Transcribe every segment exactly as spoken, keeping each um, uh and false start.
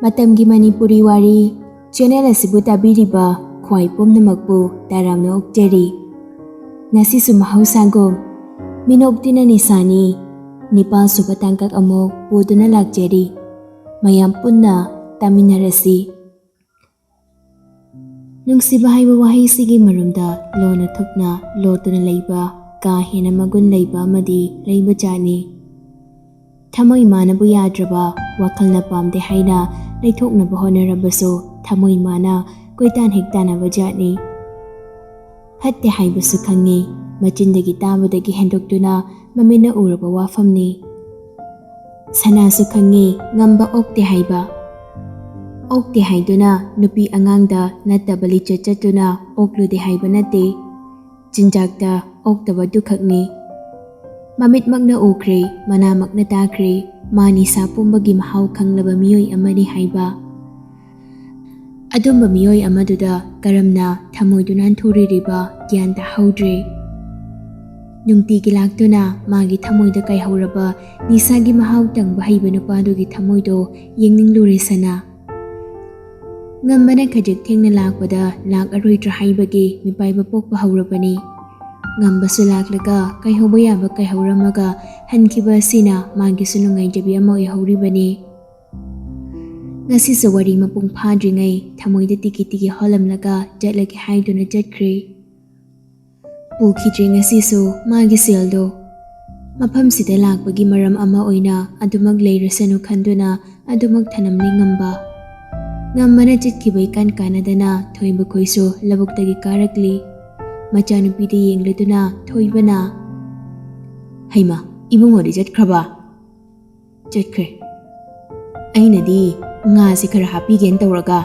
ꯃꯇꯝꯒꯤ ꯃꯅꯤꯄꯨꯔꯤ ꯋꯥꯔꯤ ꯆꯦꯅꯦꯜ ꯑꯁꯤꯕꯨ ꯇꯥꯕꯤꯔꯤꯕ ꯈ꯭ꯋꯥꯏ ꯄꯨꯝꯅꯃꯛꯄꯨ ꯇꯔꯥꯝꯅ ꯑꯣꯛꯆꯔꯤ꯫ ꯉꯁꯤꯁꯨ ꯃꯍꯧꯁꯥꯒꯨꯝ ꯃꯤꯅꯣꯛꯇꯨꯅ ꯅꯤꯁꯥꯅꯤ ꯅꯤꯄꯥꯜ ꯁꯨꯕ ꯇꯥꯡꯀꯛ ꯑꯃꯨꯛ ꯄꯨꯗꯨꯅ ꯂꯥꯛꯆꯔꯤ꯫ ꯃꯌꯥꯝ ꯄꯨꯟꯅ ꯇꯥꯃꯤꯟꯅꯔꯁꯤ꯫ ꯅꯨꯡꯁꯤꯕ ꯍꯥꯏꯕ ꯋꯥꯍꯩꯁꯤꯒꯤ ꯃꯔꯨꯝꯗ ꯂꯣꯟꯅ ꯊꯨꯞꯅ ꯂꯣꯠꯇꯨꯅ ꯂꯩꯕ ꯀꯥ ꯍꯦꯟꯅ ꯃꯒꯨꯟ ꯂꯩꯕ ꯑꯃꯗꯤ ꯂꯩꯕ ꯖꯥꯠꯅꯤ꯫ ꯊꯃꯣꯏ ꯃꯥꯅꯕꯨ ꯌꯥꯗ꯭ꯔꯕ, ꯋꯥꯈꯜꯅ ꯄꯥꯝꯗꯦ ꯍꯥꯏꯅ ꯂꯩꯊꯣꯛꯅꯕ ꯍꯣꯠꯅꯔꯕꯁꯨ ꯊꯃꯣꯏ ꯃꯥꯅ ꯀꯣꯏꯇꯥꯟ ꯍꯦꯛ ꯇꯥꯟꯅꯕ ꯖꯥꯠꯅꯤ꯫ ꯐꯠꯇꯦ ꯍꯥꯏꯕꯁꯨ ꯈꯪꯉꯤ, ꯃꯆꯤꯟꯗꯒꯤ ꯇꯥꯕꯗꯒꯤ ꯍꯦꯟꯗꯣꯛꯇꯨꯅ ꯃꯃꯤꯠꯅ ꯎꯔꯕ ꯋꯥꯐꯝꯅꯤ꯫ ꯁꯅꯥꯁꯨ ꯈꯪꯉꯤ ꯉꯝꯕ ꯑꯣꯛꯇꯦ ꯍꯥꯏꯕ꯫ ꯑꯣꯛꯇꯦ ꯍꯥꯏꯗꯨꯅ ꯅꯨꯄꯤ ꯑꯉꯥꯡꯗ ꯅꯠꯇꯕ ꯂꯤꯆꯠ ꯆꯠꯇꯨꯅ ꯑꯣꯛꯂꯨꯗꯦ ꯍꯥꯏꯕ ꯅꯠꯇꯦ꯫ ꯆꯤꯟꯖꯥꯛꯇ ꯑꯣꯛꯇꯕꯗꯨꯈꯛꯅꯤ꯫ ꯃꯃꯤꯠꯃꯛꯅ ꯎꯈ꯭ꯔꯦ, ꯃꯅꯥꯃꯛꯅ ꯇꯥꯈ꯭ꯔꯦ, ꯃꯥ ꯅꯤꯁꯥ ꯄꯨꯝꯕꯒꯤ ꯃꯍꯥꯎ ꯈꯪꯂꯕ ꯃꯤꯑꯣꯏ ꯑꯃꯅꯤ ꯍꯥꯏꯕ꯫ ꯑꯗꯨꯝꯕ ꯃꯤꯑꯣꯏ ꯑꯃꯗꯨꯗ ꯀꯔꯝꯅ ꯊꯃꯣꯏꯗꯨ ꯅꯥꯟꯊꯣꯔꯤꯔꯤꯕ ꯒ꯭ꯌꯥꯟ ꯇꯥꯍꯧꯗ꯭ꯔꯦ꯫ ꯅꯨꯡꯇꯤꯒꯤ ꯂꯥꯛꯇꯨꯅ ꯃꯥꯒꯤ ꯊꯃꯣꯏꯗ ꯀꯥꯏꯍꯧꯔꯕ ꯅꯤꯁꯥꯒꯤ ꯃꯍꯥꯎ ꯇꯪꯕ ꯍꯩꯕ ꯅꯨꯄꯥꯗꯨꯒꯤ ꯊꯃꯣꯏꯗꯣ ꯌꯦꯡꯅꯤꯡꯂꯨꯔꯦ ꯁꯅꯥ꯫ ꯉꯝꯕꯅ ꯈꯖꯤꯛ ꯊꯦꯡꯅ ꯂꯥꯛꯄꯗ ꯂꯥꯛꯑꯔꯣꯏꯗ꯭ꯔꯥ ꯍꯥꯏꯕꯒꯤ ꯃꯤꯄꯥꯏꯕ ꯄꯣꯛꯄ ꯍꯧꯔꯕꯅꯤ꯫ ꯉꯝꯕꯁꯨ ꯂꯥꯛꯂꯒ ꯀꯥꯏꯍꯧꯕ ꯌꯥꯕ ꯀꯥꯏꯍꯧꯔꯝꯃꯒ ꯍꯟꯈꯤꯕ ꯑꯁꯤꯅ ꯃꯥꯒꯤꯁꯨ ꯅꯨꯡꯉꯥꯏꯖꯕꯤ ꯑꯃ ꯑꯣꯏꯍꯧꯔꯤꯕꯅꯤ꯫ ꯉꯁꯤꯁꯨ ꯋꯥꯔꯤ ꯃꯄꯨꯡ ꯐꯥꯗ꯭ꯔꯤꯉꯩ ꯊꯃꯣꯏꯗ ꯇꯤꯀꯤ ꯇꯤꯀꯤ ꯍꯣꯜꯂꯝꯂꯒ ꯆꯠꯂꯒꯦ ꯍꯥꯏꯗꯨꯅ ꯆꯠꯈ꯭ꯔꯦ꯫ ꯄꯨꯈꯤꯗ꯭ꯔꯦ ꯉꯁꯤꯁꯨ ꯃꯥꯒꯤ ꯁꯦꯜꯗꯣ꯫ ꯃꯐꯝꯁꯤꯗ ꯂꯥꯛꯄꯒꯤ ꯃꯔꯝ ꯑꯃ ꯑꯣꯏꯅ ꯑꯗꯨꯃꯛ ꯂꯩꯔꯁꯅꯨ ꯈꯟꯗꯨꯅ ꯑꯗꯨꯃꯛ ꯊꯅꯝꯂꯤ ꯉꯝꯕ꯫ ꯉꯝꯕꯅ ꯆꯠꯈꯤꯕ ꯏꯀꯥꯟ ꯀꯥꯟꯅꯗꯅ ꯊꯣꯏꯕ ꯈꯣꯏꯁꯨ ꯂꯧꯕꯨꯛꯇꯒꯤ ꯀꯥꯔꯛꯂꯤ꯫ ꯃꯆꯥꯅꯨꯄꯤꯗ ꯌꯦꯡꯂꯗꯨꯅ ꯊꯣꯏꯕꯅ, "ꯍꯩꯃꯥ, ꯏꯕꯨꯡꯉꯣꯗꯤ ꯆꯠꯈ꯭ꯔꯕ?" "ꯆꯠꯈ꯭ꯔꯦ꯫ ꯑꯩꯅꯗꯤ ꯉꯥꯁꯦ ꯈꯔ ꯍꯥꯞꯄꯤꯒꯦꯅ ꯇꯧꯔꯒ꯫"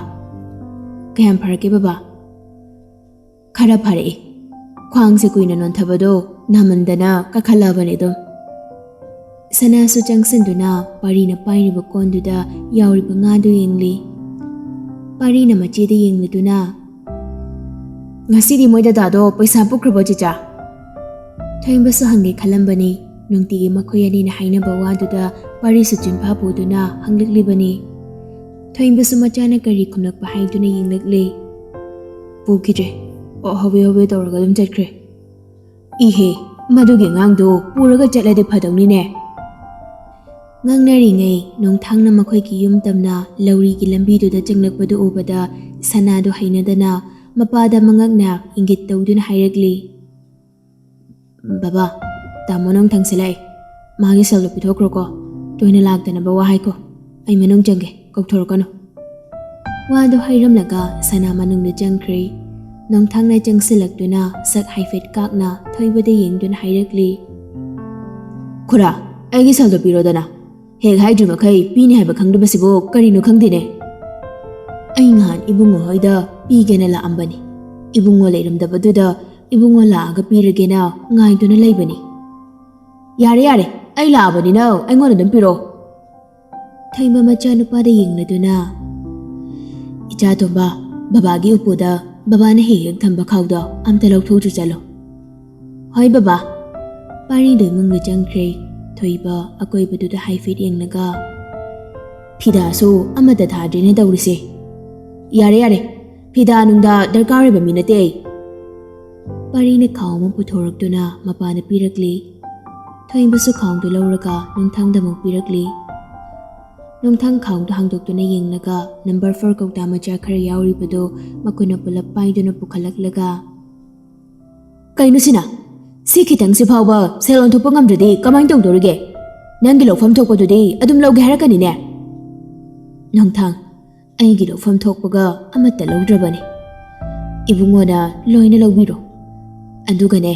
"ꯀꯌꯥꯝ ꯐꯔꯛꯀꯦ ꯕꯕꯥ?" "ꯈꯔ ꯐꯔꯛꯑꯦ꯫ ꯈ꯭ꯋꯥꯡꯁꯦ ꯀꯨꯏꯅ ꯅꯣꯟꯊꯕꯗꯣ ꯅꯥꯃꯟꯗꯅ ꯀꯥꯈꯠꯂꯛꯑꯕꯅꯦ ꯑꯗꯨꯝ꯫" ꯁꯅꯥꯁꯨ ꯆꯪꯁꯤꯟꯗꯨꯅ ꯄꯥꯔꯤꯅ ꯄꯥꯏꯔꯤꯕ ꯀꯣꯟꯗꯨꯗ ꯌꯥꯎꯔꯤꯕ ꯉꯥꯗꯨ ꯌꯦꯡꯂꯤ꯫ ꯄꯥꯔꯤꯅ ꯃꯆꯦꯗ ꯌꯦꯡꯂꯗꯨꯅ, "ꯉꯁꯤꯗꯤ ꯃꯣꯏ ꯗꯗꯥꯗꯣ ꯄꯩꯁꯥ ꯄꯨꯈ꯭ꯔꯕꯣ ꯆꯤꯆꯥ?" ꯊꯣꯏꯕꯁꯨ ꯍꯪꯒꯦ ꯈꯜꯂꯝꯕꯅꯤ꯫ ꯅꯨꯡꯇꯤꯒꯤ ꯃꯈꯣꯏ ꯑꯅꯤꯅ ꯍꯥꯏꯅꯕ ꯋꯥꯗꯨꯗ ꯄꯥꯔꯤꯁꯨ ꯆꯤꯟꯐꯥ ꯄꯨꯗꯨꯅ ꯍꯪꯂꯛꯂꯤꯕꯅꯤ꯫ ꯊꯣꯏꯕꯁꯨ ꯃꯆꯥꯅ ꯀꯔꯤ ꯈꯨꯝꯂꯛꯄ ꯍꯥꯏꯗꯨꯅ ꯌꯦꯡꯂꯛꯂꯦ꯫ ꯄꯨꯈꯤꯗ꯭ꯔꯦ꯫ ꯑꯣ, ꯍꯣꯕꯦ ꯍꯣꯕꯦ ꯇꯧꯔꯒ ꯑꯗꯨꯝ ꯆꯠꯈ꯭ꯔꯦ꯫ ꯏꯍꯦ, ꯃꯗꯨꯒꯤ ꯑꯉꯥꯡꯗꯣ ꯄꯨꯔꯒ ꯆꯠꯂꯗꯤ ꯐꯗꯧꯅꯤꯅꯦ꯫ ꯉꯥꯡꯅꯔꯤꯉꯩ ꯅꯣꯡꯊꯥꯡꯅ ꯃꯈꯣꯏꯒꯤ ꯌꯨꯝ ꯇꯝꯅ ꯂꯧꯔꯤꯒꯤ ꯂꯝꯕꯤꯗꯨꯗ ꯆꯪꯂꯛꯄꯗꯨ ꯎꯕꯗ ꯁꯅꯥꯗꯨ ꯍꯩꯅꯗꯅ ꯃꯄꯥꯗ ꯃꯉꯛꯅ ꯏꯪꯒꯤꯠ ꯇꯧꯗꯨꯅ ꯍꯥꯏꯔꯛꯂꯤ, "ꯕꯕꯥ, ꯇꯥꯃꯣ ꯅꯣꯡꯊꯥꯡꯁꯦ ꯂꯥꯛꯑꯦ꯫ ꯃꯥꯒꯤ ꯁꯦꯜꯗꯣ ꯄꯤꯊꯣꯛꯈ꯭ꯔꯣꯀꯣ꯫ ꯇꯣꯏꯅ ꯂꯥꯛꯇꯅꯕ ꯋꯥ ꯍꯥꯏꯀꯣ꯫ ꯑꯩ ꯃꯅꯨꯡ ꯆꯪꯒꯦ, ꯀꯧꯊꯣꯔꯛꯀꯅꯨ꯫" ꯋꯥꯗꯨ ꯍꯥꯏꯔꯝꯂꯒ ꯁꯅꯥ ꯃꯅꯨꯡꯗ ꯆꯪꯈ꯭ꯔꯦ꯫ ꯅꯣꯡꯊꯥꯡꯅ ꯆꯪꯁꯤꯜꯂꯛꯇꯨꯅ ꯁꯛ ꯍꯥꯏꯐꯦꯠ ꯀꯥꯛꯅ ꯊꯣꯏꯕꯗ ꯌꯦꯡꯗꯨꯅ ꯍꯥꯏꯔꯛꯂꯤ, "ꯈꯨꯔꯥ, ꯑꯩꯒꯤ ꯁꯦꯜꯗꯣ ꯄꯤꯔꯣꯗꯅ꯫ ꯍꯦꯛ ꯍꯥꯏꯗ꯭ꯔꯤ ꯃꯈꯩ ꯄꯤꯅꯤ ꯍꯥꯏꯕ ꯈꯪꯗꯕꯁꯤꯕꯨ ꯀꯔꯤꯅꯣ ꯈꯪꯗꯦꯅꯦ꯫ ꯑꯩ ꯅꯍꯥꯟ ꯏꯕꯨꯡꯉꯣ ꯍꯣꯏꯗ ꯄꯤꯒꯦꯅ ꯂꯥꯛꯑꯝꯕꯅꯤ꯫ ꯏꯕꯨꯡꯉꯣ ꯂꯩꯔꯝꯗꯕꯗꯨꯗ ꯏꯕꯨꯡꯉꯣ ꯂꯥꯛꯑꯒ ꯄꯤꯔꯒꯦꯅ ꯉꯥꯏꯗꯨꯅ ꯂꯩꯕꯅꯤ꯫" "ꯌꯥꯔꯦ, ꯌꯥꯔꯦ, ꯑꯩ ꯂꯥꯛꯑꯕꯅꯤꯅ ꯑꯩꯉꯣꯟꯗ ꯑꯗꯨꯝ ꯄꯤꯔꯛꯑꯣ꯫" ꯊꯩꯕ ꯃꯆꯥꯅꯨꯄꯥꯗ ꯌꯦꯡꯂꯗꯨꯅ, "ꯏꯆꯥ ꯇꯣꯝꯕ, ꯕꯕꯥꯒꯤ ꯎꯄꯨꯗ ꯕꯕꯥꯅ ꯍꯦꯛ ꯍꯦꯛ ꯊꯝꯕ ꯈꯥꯎꯗꯣ ꯑꯝꯇ ꯂꯧꯊꯣꯛꯆꯨ ꯆꯠꯂꯣ꯫" "ꯍꯣꯏ ꯕꯕꯥ꯫" ꯄꯥꯔꯤꯗꯨ ꯏꯃꯨꯡꯗ ꯆꯪꯈ꯭ꯔꯦ꯫ ꯊꯣꯏꯕ ꯑꯀꯣꯏꯕꯗꯨꯗ ꯍꯥꯏꯐꯦꯠ ꯌꯦꯡꯂꯒ, "ꯐꯤꯗꯥꯁꯨ ꯑꯃꯠꯇ ꯊꯥꯗ꯭ꯔꯦꯅꯦ ꯇꯧꯔꯤꯁꯦ꯫ ꯌꯥꯔꯦ, ꯌꯥꯔꯦ, ꯐꯤꯗꯥ ꯅꯨꯡꯗꯥ ꯗꯔꯀꯥꯔ ꯑꯣꯏꯕ ꯃꯤ ꯅꯠꯇꯦ ꯑꯩ꯫" ꯄꯥꯔꯤꯅ ꯈꯥꯎ ꯑꯃ ꯄꯨꯊꯣꯔꯛꯇꯨꯅ ꯃꯄꯥꯗ ꯄꯤꯔꯛꯂꯤ꯫ ꯊꯣꯏꯕꯁꯨ ꯈꯥꯎꯗꯨ ꯂꯧꯔꯒ ꯅꯨꯡꯊꯪꯗ ꯑꯃꯨꯛ ꯄꯤꯔꯛꯂꯤ꯫ ꯅꯨꯡꯊꯪ ꯈꯥꯎꯗꯨ ꯍꯥꯡꯗꯣꯛꯇꯨꯅ ꯌꯦꯡꯂꯒ ꯅꯝꯕꯔ ꯐꯣꯔ ꯀꯧꯇꯥ ꯃꯆꯥ ꯈꯔ ꯌꯥꯎꯔꯤꯕꯗꯨ ꯃꯈꯨꯠꯅ ꯄꯨꯂꯞ ꯄꯥꯏꯗꯨꯅ ꯄꯨꯈꯠꯂꯛꯂꯒ, "ꯀꯩꯅꯣ ꯁꯤꯅ? ꯁꯤ ꯈꯤꯇꯪꯁꯤ ꯐꯥꯎꯕ ꯁꯦꯜ ꯑꯣꯟꯊꯣꯛꯄ ꯉꯝꯗ꯭ꯔꯗꯤ ꯀꯃꯥꯏꯅ ꯇꯧꯗꯣꯔꯤꯒꯦ? ꯅꯪꯒꯤ ꯂꯧꯐꯝ ꯊꯣꯛꯄꯗꯨꯗꯤ ꯑꯗꯨꯝ ꯂꯧꯒꯦ ꯍꯥꯏꯔꯛꯀꯅꯤꯅꯦ?" "ꯅꯣꯡꯊꯥꯡ, ꯑꯩꯒꯤ ꯂꯧꯐꯝ ꯊꯣꯛꯄꯒ ꯑꯃꯠꯇ ꯂꯧꯗ꯭ꯔꯕꯅꯤ꯫ ꯏꯕꯨꯡꯉꯣꯅ ꯂꯣꯏꯅ ꯂꯧꯕꯤꯔꯣ꯫ ꯑꯗꯨꯒꯅꯦ,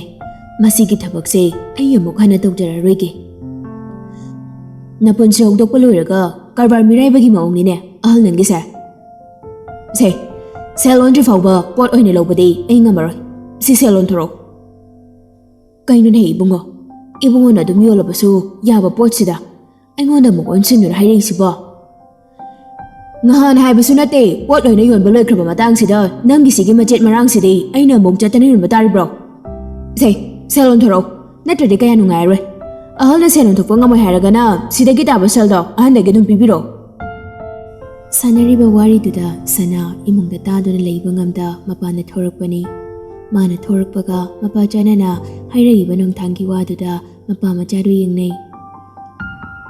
ꯃꯁꯤꯒꯤ ꯊꯕꯛꯁꯦ ꯑꯩ ꯑꯃꯨꯛ ꯍꯟꯅ ꯇꯧꯖꯔꯔꯣꯏꯒꯦ꯫" "ꯅꯄꯨꯟꯁꯤ ꯍꯧꯗꯣꯛꯄ ꯂꯣꯏꯔꯒ ꯀꯔꯕꯥꯔ ꯃꯤꯔꯥꯏꯕꯒꯤ ꯃꯑꯣꯡꯅꯤꯅꯦ ꯑꯍꯜ ꯅꯪꯒꯤꯁꯦ꯫ ꯁꯦ, ꯁꯦꯜ ꯑꯣꯟꯗ꯭ꯔꯤ ꯐꯥꯎꯕ ꯄꯣꯠ ꯑꯣꯏꯅ ꯂꯧꯕꯗꯤ ꯑꯩ ꯉꯝꯃꯔꯣꯏ꯫ ꯁꯤ ꯁꯦꯜ ꯑꯣꯟꯊꯣꯔꯛꯑꯣ꯫" "ꯀꯩꯅꯣꯅꯦ ꯏꯕꯨꯡꯉꯣ? ꯏꯕꯨꯡꯉꯣꯅ ꯑꯗꯨꯝ ꯌꯣꯜꯂꯕꯁꯨ ꯌꯥꯕ ꯄꯣꯠꯁꯤꯗ ꯑꯩꯉꯣꯟꯗ ꯑꯃꯨꯛ ꯑꯣꯟꯁꯤꯟꯗꯨꯅ ꯍꯥꯏꯔꯛꯏꯁꯤꯕꯣ?" "ꯉꯍꯥꯟ ꯍꯥꯏꯕꯁꯨ ꯅꯠꯇꯦ, ꯄꯣꯠ ꯂꯣꯏꯅ ꯌꯣꯟꯕ ꯂꯣꯏꯈ꯭ꯔꯕ ꯃꯇꯥꯡꯁꯤꯗ ꯅꯪꯒꯤ ꯁꯤꯒꯤ ꯃꯆꯦꯠ ꯃꯔꯥꯡꯁꯤꯗꯤ ꯑꯩꯅ ꯑꯃꯨꯛ ꯆꯠꯇꯅ ꯌꯣꯟꯕ ꯇꯥꯔꯤꯕ꯭ꯔꯣ? ꯁꯦ, ꯁꯦꯜ ꯑꯣꯟꯊꯣꯔꯛꯑꯣ, ꯅꯠꯇ꯭ꯔꯗꯤ ꯀꯌꯥ ꯅꯨꯡꯉꯥꯏꯔꯣꯏ꯫ ꯑꯍꯜꯅ ꯁꯦꯜ ꯑꯣꯟꯊꯣꯛꯄ ꯉꯝꯃꯣꯏ ꯍꯥꯏꯔꯒꯅ ꯁꯤꯗꯒꯤ ꯇꯥꯕ ꯁꯦꯜꯗꯣ ꯑꯍꯟꯗꯒꯤ ꯑꯗꯨꯝ ꯄꯤꯕꯤꯔꯣ꯫" ꯁꯥꯟꯅꯔꯤꯕ ꯋꯥꯔꯤꯗꯨꯗ ꯁꯅꯥ ꯏꯃꯨꯡꯗ ꯇꯥꯗꯨꯅ ꯂꯩꯕ ꯉꯝꯗ ꯃꯄꯥꯟꯗ ꯊꯣꯔꯛꯄꯅꯤ꯫ ꯃꯥꯅ ꯊꯣꯔꯛꯄꯒ ꯃꯄꯥ ꯆꯥꯅꯅ ꯍꯥꯏꯔꯛꯏꯕ ꯅꯣꯡꯊꯥꯡꯒꯤ ꯋꯥꯗꯨꯗ ꯃꯄꯥ ꯃꯆꯥꯗꯨ ꯌꯦꯡꯅꯩ꯫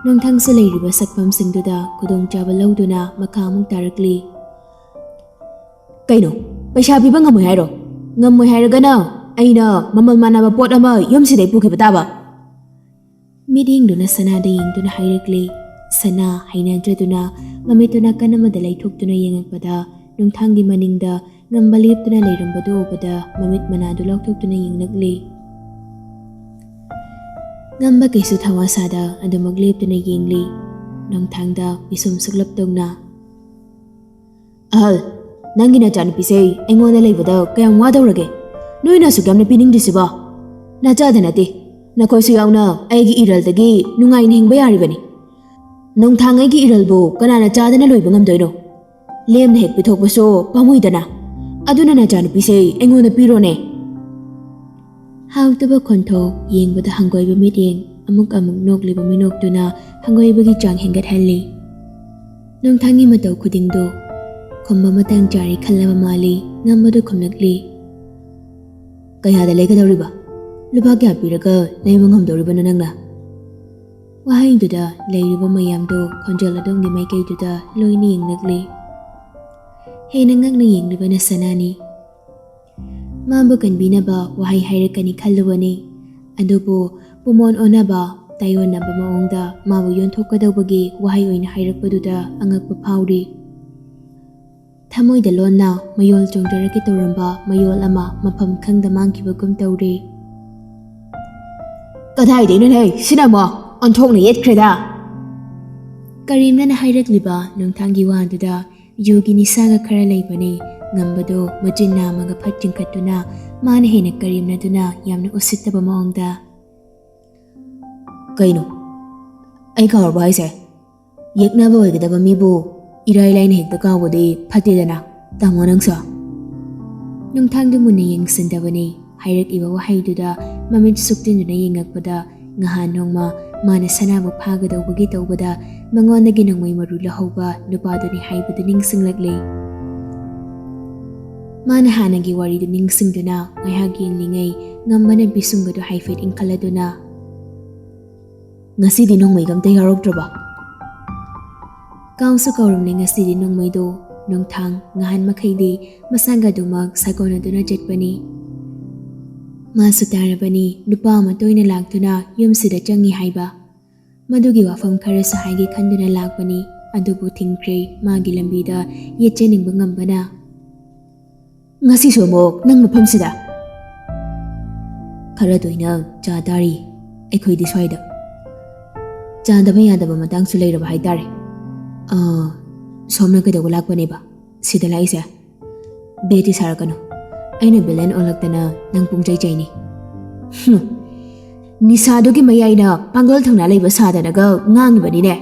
ꯅꯣꯡꯊꯥꯡꯁꯨ ꯂꯩꯔꯤꯕ ꯁꯛꯐꯝꯁꯤꯡꯗꯨꯗ ꯈꯨꯗꯣꯡꯆꯥꯕ ꯂꯧꯗꯨꯅ ꯃꯈꯥ ꯑꯃꯨꯛ ꯇꯥꯔꯛꯂꯤ꯫ "ꯀꯩꯅꯣ, ꯄꯩꯁꯥ ꯄꯤꯕ ꯉꯝꯃꯣꯏ ꯍꯥꯏꯔꯣ? ꯉꯝꯃꯣꯏ ꯍꯥꯏꯔꯒꯅ ꯑꯩꯅ ꯃꯃꯜ ꯃꯥꯟꯅꯕ ꯄꯣꯠ ꯑꯃ ꯌꯨꯝꯁꯤꯗꯩ ꯄꯨꯈꯤꯕ ꯇꯥꯕ?" ꯃꯤꯠꯌꯦꯡꯗꯨꯅ ꯁꯅꯥꯗ ꯌꯦꯡꯗꯨꯅ ꯍꯥꯏꯔꯛꯂꯤ꯫ ꯁꯅꯥ ꯍꯩꯅꯗ꯭ꯔꯗꯨꯅ ꯃꯃꯤꯠꯇꯨ ꯅꯥꯀꯟ ꯑꯃꯗ ꯂꯩꯊꯣꯛꯇꯨꯅ ꯌꯦꯡꯉꯛꯄꯗ ꯅꯣꯡꯊꯥꯡꯒꯤ ꯃꯅꯤꯡꯗ ꯉꯝꯕ ꯂꯦꯞꯇꯨꯅ ꯂꯩꯔꯝꯕꯗꯨ ꯎꯕꯗ ꯃꯃꯤꯠ ꯃꯅꯥꯗꯨ ꯂꯥꯎꯊꯣꯛꯇꯨꯅ ꯌꯦꯡꯂꯛꯂꯤ꯫ ꯉꯝꯕ ꯀꯩꯁꯨ ꯊꯋꯥ ꯁꯥꯗ ꯑꯗꯨꯃꯛ ꯂꯦꯞꯇꯨꯅ ꯌꯦꯡꯂꯤ꯫ ꯅꯣꯡꯊꯥꯡꯗ ꯄꯤꯁꯨꯝ ꯁꯨꯛꯂꯞ ꯇꯧꯅ, "ꯑꯍꯜ, ꯅꯪꯒꯤ ꯅꯆꯥꯅꯨꯄꯤꯁꯦ ꯑꯩꯉꯣꯟꯗ ꯂꯩꯕꯗ ꯀꯌꯥꯝ ꯋꯥꯗꯧꯔꯒꯦ? ꯅꯣꯏꯅ ꯑꯁꯨꯛ ꯌꯥꯝꯅ ꯄꯤꯅꯤꯡꯗ꯭ꯔꯤꯁꯤꯕꯣ? ꯅꯆꯥꯗ ꯅꯠꯇꯦ, ꯅꯈꯣꯏꯁꯨ ꯌꯥꯎꯅ ꯑꯩꯒꯤ ꯏꯔꯜꯗꯒꯤ ꯅꯨꯡꯉꯥꯏꯅ ꯍꯤꯡꯕ ꯌꯥꯔꯤꯕꯅꯤ꯫ ꯅꯣꯡꯊꯥꯡ ꯑꯩꯒꯤ ꯏꯔꯜꯕꯨ ꯀꯅꯥꯅ ꯆꯥꯗꯅ ꯂꯣꯏꯕ ꯉꯝꯗꯣꯏꯅꯣ? ꯂꯦꯝꯅ ꯍꯦꯛ ꯄꯤꯊꯣꯛꯄꯁꯨ ꯄꯥꯝꯃꯨꯏꯗꯅ꯫ ꯑꯗꯨꯅ ꯅꯆꯥꯅꯨꯄꯤꯁꯦ ꯑꯩꯉꯣꯟꯗ ꯄꯤꯔꯣꯅꯦ꯫" ꯍꯥꯎꯇꯕ ꯈꯣꯟꯊꯣꯛ, ꯌꯦꯡꯕꯗ ꯍꯪꯒꯣꯏꯕ ꯃꯤꯠꯌꯦꯡ, ꯑꯃꯨꯛ ꯑꯃꯨꯛ ꯅꯣꯛꯂꯤꯕ ꯃꯤꯅꯣꯛꯇꯨꯅ ꯍꯪꯒꯣꯏꯕꯒꯤ ꯆꯥꯡ ꯍꯦꯟꯒꯠꯍꯜꯂꯤ꯫ ꯅꯣꯡꯊꯥꯡꯒꯤ ꯃꯇꯧ ꯈꯨꯗꯤꯡꯗꯨ ꯈꯨꯝꯕ ꯃꯇꯥꯡ ꯆꯥꯔꯦ ꯈꯜꯂꯕ ꯃꯥꯜꯂꯤ꯫ ꯉꯝꯕꯗꯨ ꯈꯨꯝꯂꯛꯂꯤ꯫ "ꯀꯌꯥꯗ ꯂꯩꯒꯗꯧꯔꯤꯕ? ꯂꯨꯄꯥ ꯀꯌꯥ ꯄꯤꯔꯒ ꯂꯩꯕ ꯉꯝꯗꯧꯔꯤꯕꯅꯣ ꯅꯪꯅ?" ꯋꯥꯍꯩꯗꯨꯗ ꯂꯩꯔꯤꯕ ꯃꯌꯥꯝꯗꯨ ꯈꯣꯟꯖꯦꯜ ꯑꯗꯣꯝꯒꯤ ꯃꯥꯏꯀꯩꯗꯨꯗ ꯂꯣꯏꯅ ꯌꯦꯡꯂꯛꯂꯤ꯫ ꯍꯦꯟꯅ ꯉꯛꯅ ꯌꯦꯡꯂꯤꯕꯅ ꯁꯅꯥꯅꯤ꯫ ꯃꯥꯕꯨ ꯀꯟꯕꯤꯅꯕ ꯋꯥꯍꯩ ꯍꯥꯏꯔꯛꯀꯅꯤ ꯈꯜꯂꯨꯕꯅꯤ, ꯑꯗꯨꯕꯨ ꯄꯨꯃꯣꯟ ꯑꯣꯟꯅꯕ, ꯇꯥꯏꯑꯣꯟꯅꯕ ꯃꯑꯣꯡꯗ ꯃꯥꯕꯨ ꯌꯣꯟꯊꯣꯛꯀꯗꯧꯕꯒꯤ ꯋꯥꯍꯩ ꯑꯣꯏꯅ ꯍꯥꯏꯔꯛꯄꯗꯨꯗ ꯑꯉꯛꯄ ꯐꯥꯎꯔꯤ꯫ ꯊꯃꯣꯏꯗ ꯂꯣꯟꯅ ꯃꯌꯣꯜ ꯆꯣꯡꯊꯔꯛꯀꯦ ꯇꯧꯔꯝꯕ ꯃꯌꯣꯜ ꯑꯃ ꯃꯐꯝ ꯈꯪꯗ ꯃꯥꯡꯈꯤꯕꯒꯨꯝ ꯇꯧꯔꯦ꯫ "ꯀꯗꯥꯏꯗꯩꯅꯣꯍꯦ, ꯁꯤꯅ ꯑꯃꯨꯛ ꯑꯣꯟꯊꯣꯛꯅ ꯌꯦꯠꯈ꯭ꯔꯦꯗ!" ꯀꯔꯤꯝꯅꯅ ꯍꯥꯏꯔꯛꯂꯤꯕ ꯅꯣꯡꯊꯥꯡꯒꯤ ꯋꯥꯗꯨꯗ ꯌꯨꯒꯤ ꯅꯤꯁꯥꯒ ꯈꯔ ꯂꯩꯕꯅꯤ꯫ ꯉꯝꯕꯗꯣ ꯃꯆꯤꯟ ꯅꯥꯝꯃꯒ ꯐꯠ ꯆꯤꯡꯈꯠꯇꯨꯅ ꯃꯥꯅ ꯍꯦꯟꯅ ꯀꯔꯦꯝꯅꯗꯨꯅ ꯌꯥꯝꯅ ꯎꯁꯤꯠꯇꯕ ꯃꯑꯣꯡꯗ, "ꯀꯩꯅꯣ? ꯑꯩ ꯀꯥꯎꯔꯕ ꯍꯥꯏꯁꯦ? ꯌꯦꯛꯅꯕ ꯑꯣꯏꯒꯗꯕ ꯃꯤꯕꯨ ꯏꯔꯥꯏ ꯂꯥꯏꯅ ꯍꯦꯛꯇ ꯀꯥꯎꯕꯗꯤ ꯐꯠꯇꯦꯗꯅ, ꯇꯥꯃꯣ ꯅꯪꯁꯨ?" ꯅꯨꯡꯊꯥꯡꯗꯨ ꯃꯨꯟꯅ ꯌꯦꯡꯁꯤꯟꯗꯕꯅꯤ꯫ ꯍꯥꯏꯔꯛꯏꯕ ꯋꯥꯍꯩꯗꯨꯗ ꯃꯃꯤꯠ ꯁꯨꯛꯇꯤꯟꯗꯨꯅ ꯌꯦꯡꯉꯛꯄꯗ ꯉꯍꯥꯟ ꯅꯣꯡꯃ ꯃꯥꯅ ꯁꯅꯥꯕꯨ ꯐꯥꯒꯗꯧꯕꯒꯤ ꯇꯧꯕꯗ ꯃꯉꯣꯟꯗꯒꯤ ꯅꯣꯡꯃꯩ ꯃꯔꯨ ꯂꯧꯍꯧꯕ ꯅꯨꯄꯥꯗꯨꯅꯤ ꯍꯥꯏꯕꯗꯨ ꯅꯤꯡꯁꯤꯡꯂꯛꯂꯦ꯫ ꯃꯥꯅ ꯍꯥꯟꯅꯒꯤ ꯋꯥꯔꯤꯗꯨ ꯅꯤꯡꯁꯤꯡꯗꯨꯅ ꯉꯥꯏꯍꯥꯛ ꯌꯦꯡꯂꯤꯉꯩ, ꯉꯝꯕꯅ ꯄꯤꯁꯨꯝꯒꯗꯨ ꯍꯥꯏꯐꯦꯠ ꯏꯟꯈꯠꯂꯗꯨꯅ, "ꯉꯁꯤꯗꯤ ꯅꯣꯡꯃꯩꯒ ꯑꯝꯇ ꯌꯥꯎꯔꯛꯇ꯭ꯔꯕ?" ꯀꯥꯎꯁꯨ ꯀꯥꯎꯔꯝꯂꯦ ꯉꯁꯤꯗꯤ ꯅꯣꯡꯃꯩꯗꯣ꯫ ꯅꯨꯡꯊꯥꯡ ꯉꯍꯥꯟ ꯃꯈꯩꯗꯤ ꯃꯁꯥꯒ ꯑꯗꯨꯃꯛ ꯁꯥꯒꯣꯟꯅꯗꯨꯅ ꯆꯠꯄꯅꯤ꯫ ꯃꯥꯁꯨ ꯇꯥꯔꯕꯅꯤ, ꯅꯨꯄꯥ ꯑꯃ ꯇꯣꯏꯅ ꯂꯥꯛꯇꯨꯅ ꯌꯨꯝꯁꯤꯗ ꯆꯪꯉꯤ ꯍꯥꯏꯕ꯫ ꯃꯗꯨꯒꯤ ꯋꯥꯐꯝ ꯈꯔꯁꯨ ꯍꯥꯏꯒꯦ ꯈꯟꯗꯨꯅ ꯂꯥꯛꯄꯅꯤ, ꯑꯗꯨꯕꯨ ꯊꯤꯡꯈ꯭ꯔꯦ ꯃꯥꯒꯤ ꯂꯝꯕꯤꯗ ꯌꯦꯠꯆꯅꯤꯡꯕ ꯉꯝꯕꯅ꯫ "ꯉꯁꯤꯁꯨ ꯑꯃꯨꯛ ꯅꯪ ꯃꯐꯝꯁꯤꯗ?" "ꯈꯔ ꯇꯣꯏꯅ ꯆꯥ ꯇꯥꯔꯤ ꯑꯩꯈꯣꯏꯗꯤ ꯁ꯭ꯋꯥꯏꯗ꯫ ꯆꯥꯗꯕ ꯌꯥꯗꯕ ꯃꯇꯥꯡꯁꯨ ꯂꯩꯔꯕ ꯍꯥꯏꯇꯥꯔꯦ꯫ ꯑꯥ, ꯁꯣꯝꯅ ꯀꯩꯗꯧꯕ ꯂꯥꯛꯄꯅꯦꯕ ꯁꯤꯗ ꯂꯥꯛꯏꯁꯦ?" "ꯕꯦꯠꯇꯤ ꯁꯥꯔꯛꯀꯅꯨ꯫ ꯑꯩꯅ ꯚꯤꯂꯦꯟ ꯑꯣꯜꯂꯛꯇꯅ ꯅꯪ ꯄꯨꯡꯆꯩ ꯆꯩꯅꯤ꯫" "ꯍꯨꯝ, ꯅꯤꯁꯥꯗꯨꯒꯤ ꯃꯌꯥꯏꯅ ꯄꯥꯡꯒꯜ ꯊꯧꯅꯥ ꯂꯩꯕ ꯁꯥꯗꯅꯒ ꯉꯥꯡꯉꯤꯕꯅꯤꯅꯦ꯫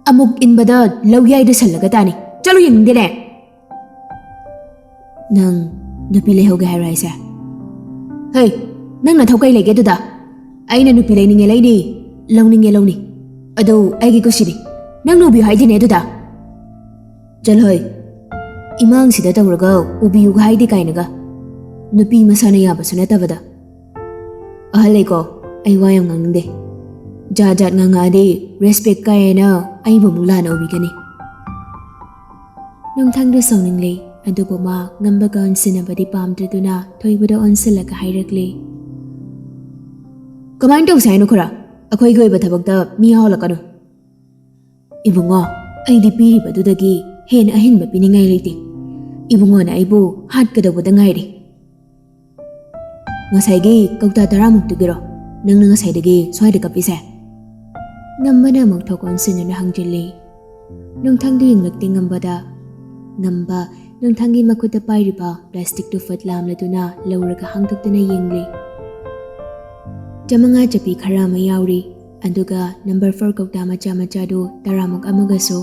ꯑꯃꯨꯛ ꯏꯟꯕꯗ ꯂꯧꯌꯥꯏꯗ ꯁꯜꯂꯒ ꯇꯥꯅꯤ꯫ ꯆꯠꯂꯨ, ꯌꯦꯡꯅꯤꯡꯗꯦꯅꯦ꯫" "ꯅꯪ ꯅꯨꯄꯤ ꯂꯩꯍꯧꯒꯦ ꯍꯥꯏꯔꯣ ꯍꯥꯏꯁꯦ?" "ꯍꯩ, ꯅꯪ ꯅꯊꯧ ꯀꯩ ꯂꯩꯒꯦ ꯑꯗꯨꯗ? ꯑꯩꯅ ꯅꯨꯄꯤ ꯂꯩꯅꯤꯡꯉꯦ ꯂꯩꯅꯤ, ꯂꯧꯅꯤꯡꯉꯦ ꯂꯧꯅꯤ꯫ ꯑꯗꯨ ꯑꯩꯒꯤ ꯀꯨꯁꯤꯅꯤ꯫ ꯅꯪ ꯂꯨꯕꯤꯌꯨ ꯍꯥꯏꯗꯤꯅꯦ ꯑꯗꯨꯗ?" "ꯆꯠꯂꯣꯍꯦ, ꯏꯃꯥꯡꯁꯤꯗ ꯇꯧꯔꯒ ꯎꯕꯤꯌꯨꯒ ꯍꯥꯏꯗꯦ ꯀꯥꯏꯅꯒ꯫ ꯅꯨꯄꯤ ꯃꯁꯥꯅ ꯌꯥꯕꯁꯨ ꯅꯠꯇꯕꯗ꯫ ꯑꯍꯜ ꯂꯩꯀꯣ, ꯑꯩ ꯋꯥ ꯌꯥꯝ ꯉꯥꯡꯅꯤꯡꯗꯦ꯫ ꯖꯥꯠ ꯖꯥꯠ ꯉꯥꯡꯉꯛꯑꯗꯤ ꯔꯦꯁꯄꯦꯛ ꯀꯥꯏꯌꯦꯅ ꯑꯩꯕꯨ ꯑꯃꯨꯛ ꯂꯥꯟꯅ ꯎꯕꯤꯒꯅꯤ꯫" ꯅꯨꯡꯊꯪꯗꯨ ꯁꯥꯎꯅꯤꯡꯂꯦ, ꯑꯗꯨꯕꯨ ꯃꯥ ꯉꯝꯕꯒ ꯑꯣꯟꯁꯤꯟꯅꯕꯗꯤ ꯄꯥꯝꯗ꯭ꯔꯗꯨꯅ ꯊꯣꯏꯕꯗ ꯑꯣꯟꯁꯤꯜꯂꯒ ꯍꯥꯏꯔꯛꯂꯦ, "ꯀꯃꯥꯏꯅ ꯇꯧꯁꯦ ꯍꯥꯏꯅꯣ ꯈꯨꯔꯥ? ꯑꯩꯈꯣꯏꯒꯤ ꯑꯣꯏꯕ ꯊꯕꯛꯇ ꯃꯤ ꯌꯥꯎꯍꯜꯂꯛꯀꯅꯨ꯫" "ꯏꯕꯨꯡꯉꯣ, ꯑꯩꯗꯤ ꯄꯤꯔꯤꯕꯗꯨꯗꯒꯤ ꯍꯦꯟꯅ ꯑꯍꯦꯟꯕ ꯄꯤꯅꯤꯡꯉꯥꯏ ꯂꯩꯇꯦ꯫ ꯏꯕꯨꯡꯉꯣꯅ ꯑꯩꯕꯨ ꯍꯥꯠꯀꯗꯧꯕꯗ ꯉꯥꯏꯔꯦ꯫" "ꯉꯁꯥꯏꯒꯤ ꯀꯧꯇꯥ ꯇꯔꯥꯃꯨꯛꯇꯨꯒꯤꯔꯣ ꯅꯪꯅ ꯉꯁꯥꯏꯗꯒꯤ ꯁ꯭ꯋꯥꯏꯗ ꯀꯞꯄꯤꯁꯦ?" ꯉꯝꯕꯅ ꯑꯃꯨꯛ ꯊꯣꯛ ꯑꯣꯟꯁꯤꯟꯗꯨꯅ ꯍꯪꯖꯤꯜꯂꯤ꯫ ꯅꯨꯡꯊꯪꯗꯨ ꯌꯦꯡꯂꯛꯇꯦ ꯉꯝꯕꯗ꯫ ꯉꯝꯕ ꯅꯨꯡꯊꯪꯒꯤ ꯃꯈꯨꯠꯇ ꯄꯥꯏꯔꯤꯕ ꯄ꯭ꯂꯥꯁꯇꯤꯛꯇꯨ ꯐꯠ ꯂꯥꯝꯂꯗꯨꯅ ꯂꯧꯔꯒ ꯍꯥꯡꯗꯣꯛꯇꯨꯅ ꯌꯦꯡꯂꯤ꯫ ꯆꯥꯃꯉꯥ ꯆꯞꯄꯤ ꯈꯔ ꯑꯃ ꯌꯥꯎꯔꯤ, ꯑꯗꯨꯒ ꯅꯝꯕꯔ ꯐꯣꯔ ꯀꯧꯇꯥ ꯃꯆꯥ ꯃꯆꯥꯗꯨ ꯇꯔꯥꯃꯨꯛ ꯑꯃꯒꯁꯨ꯫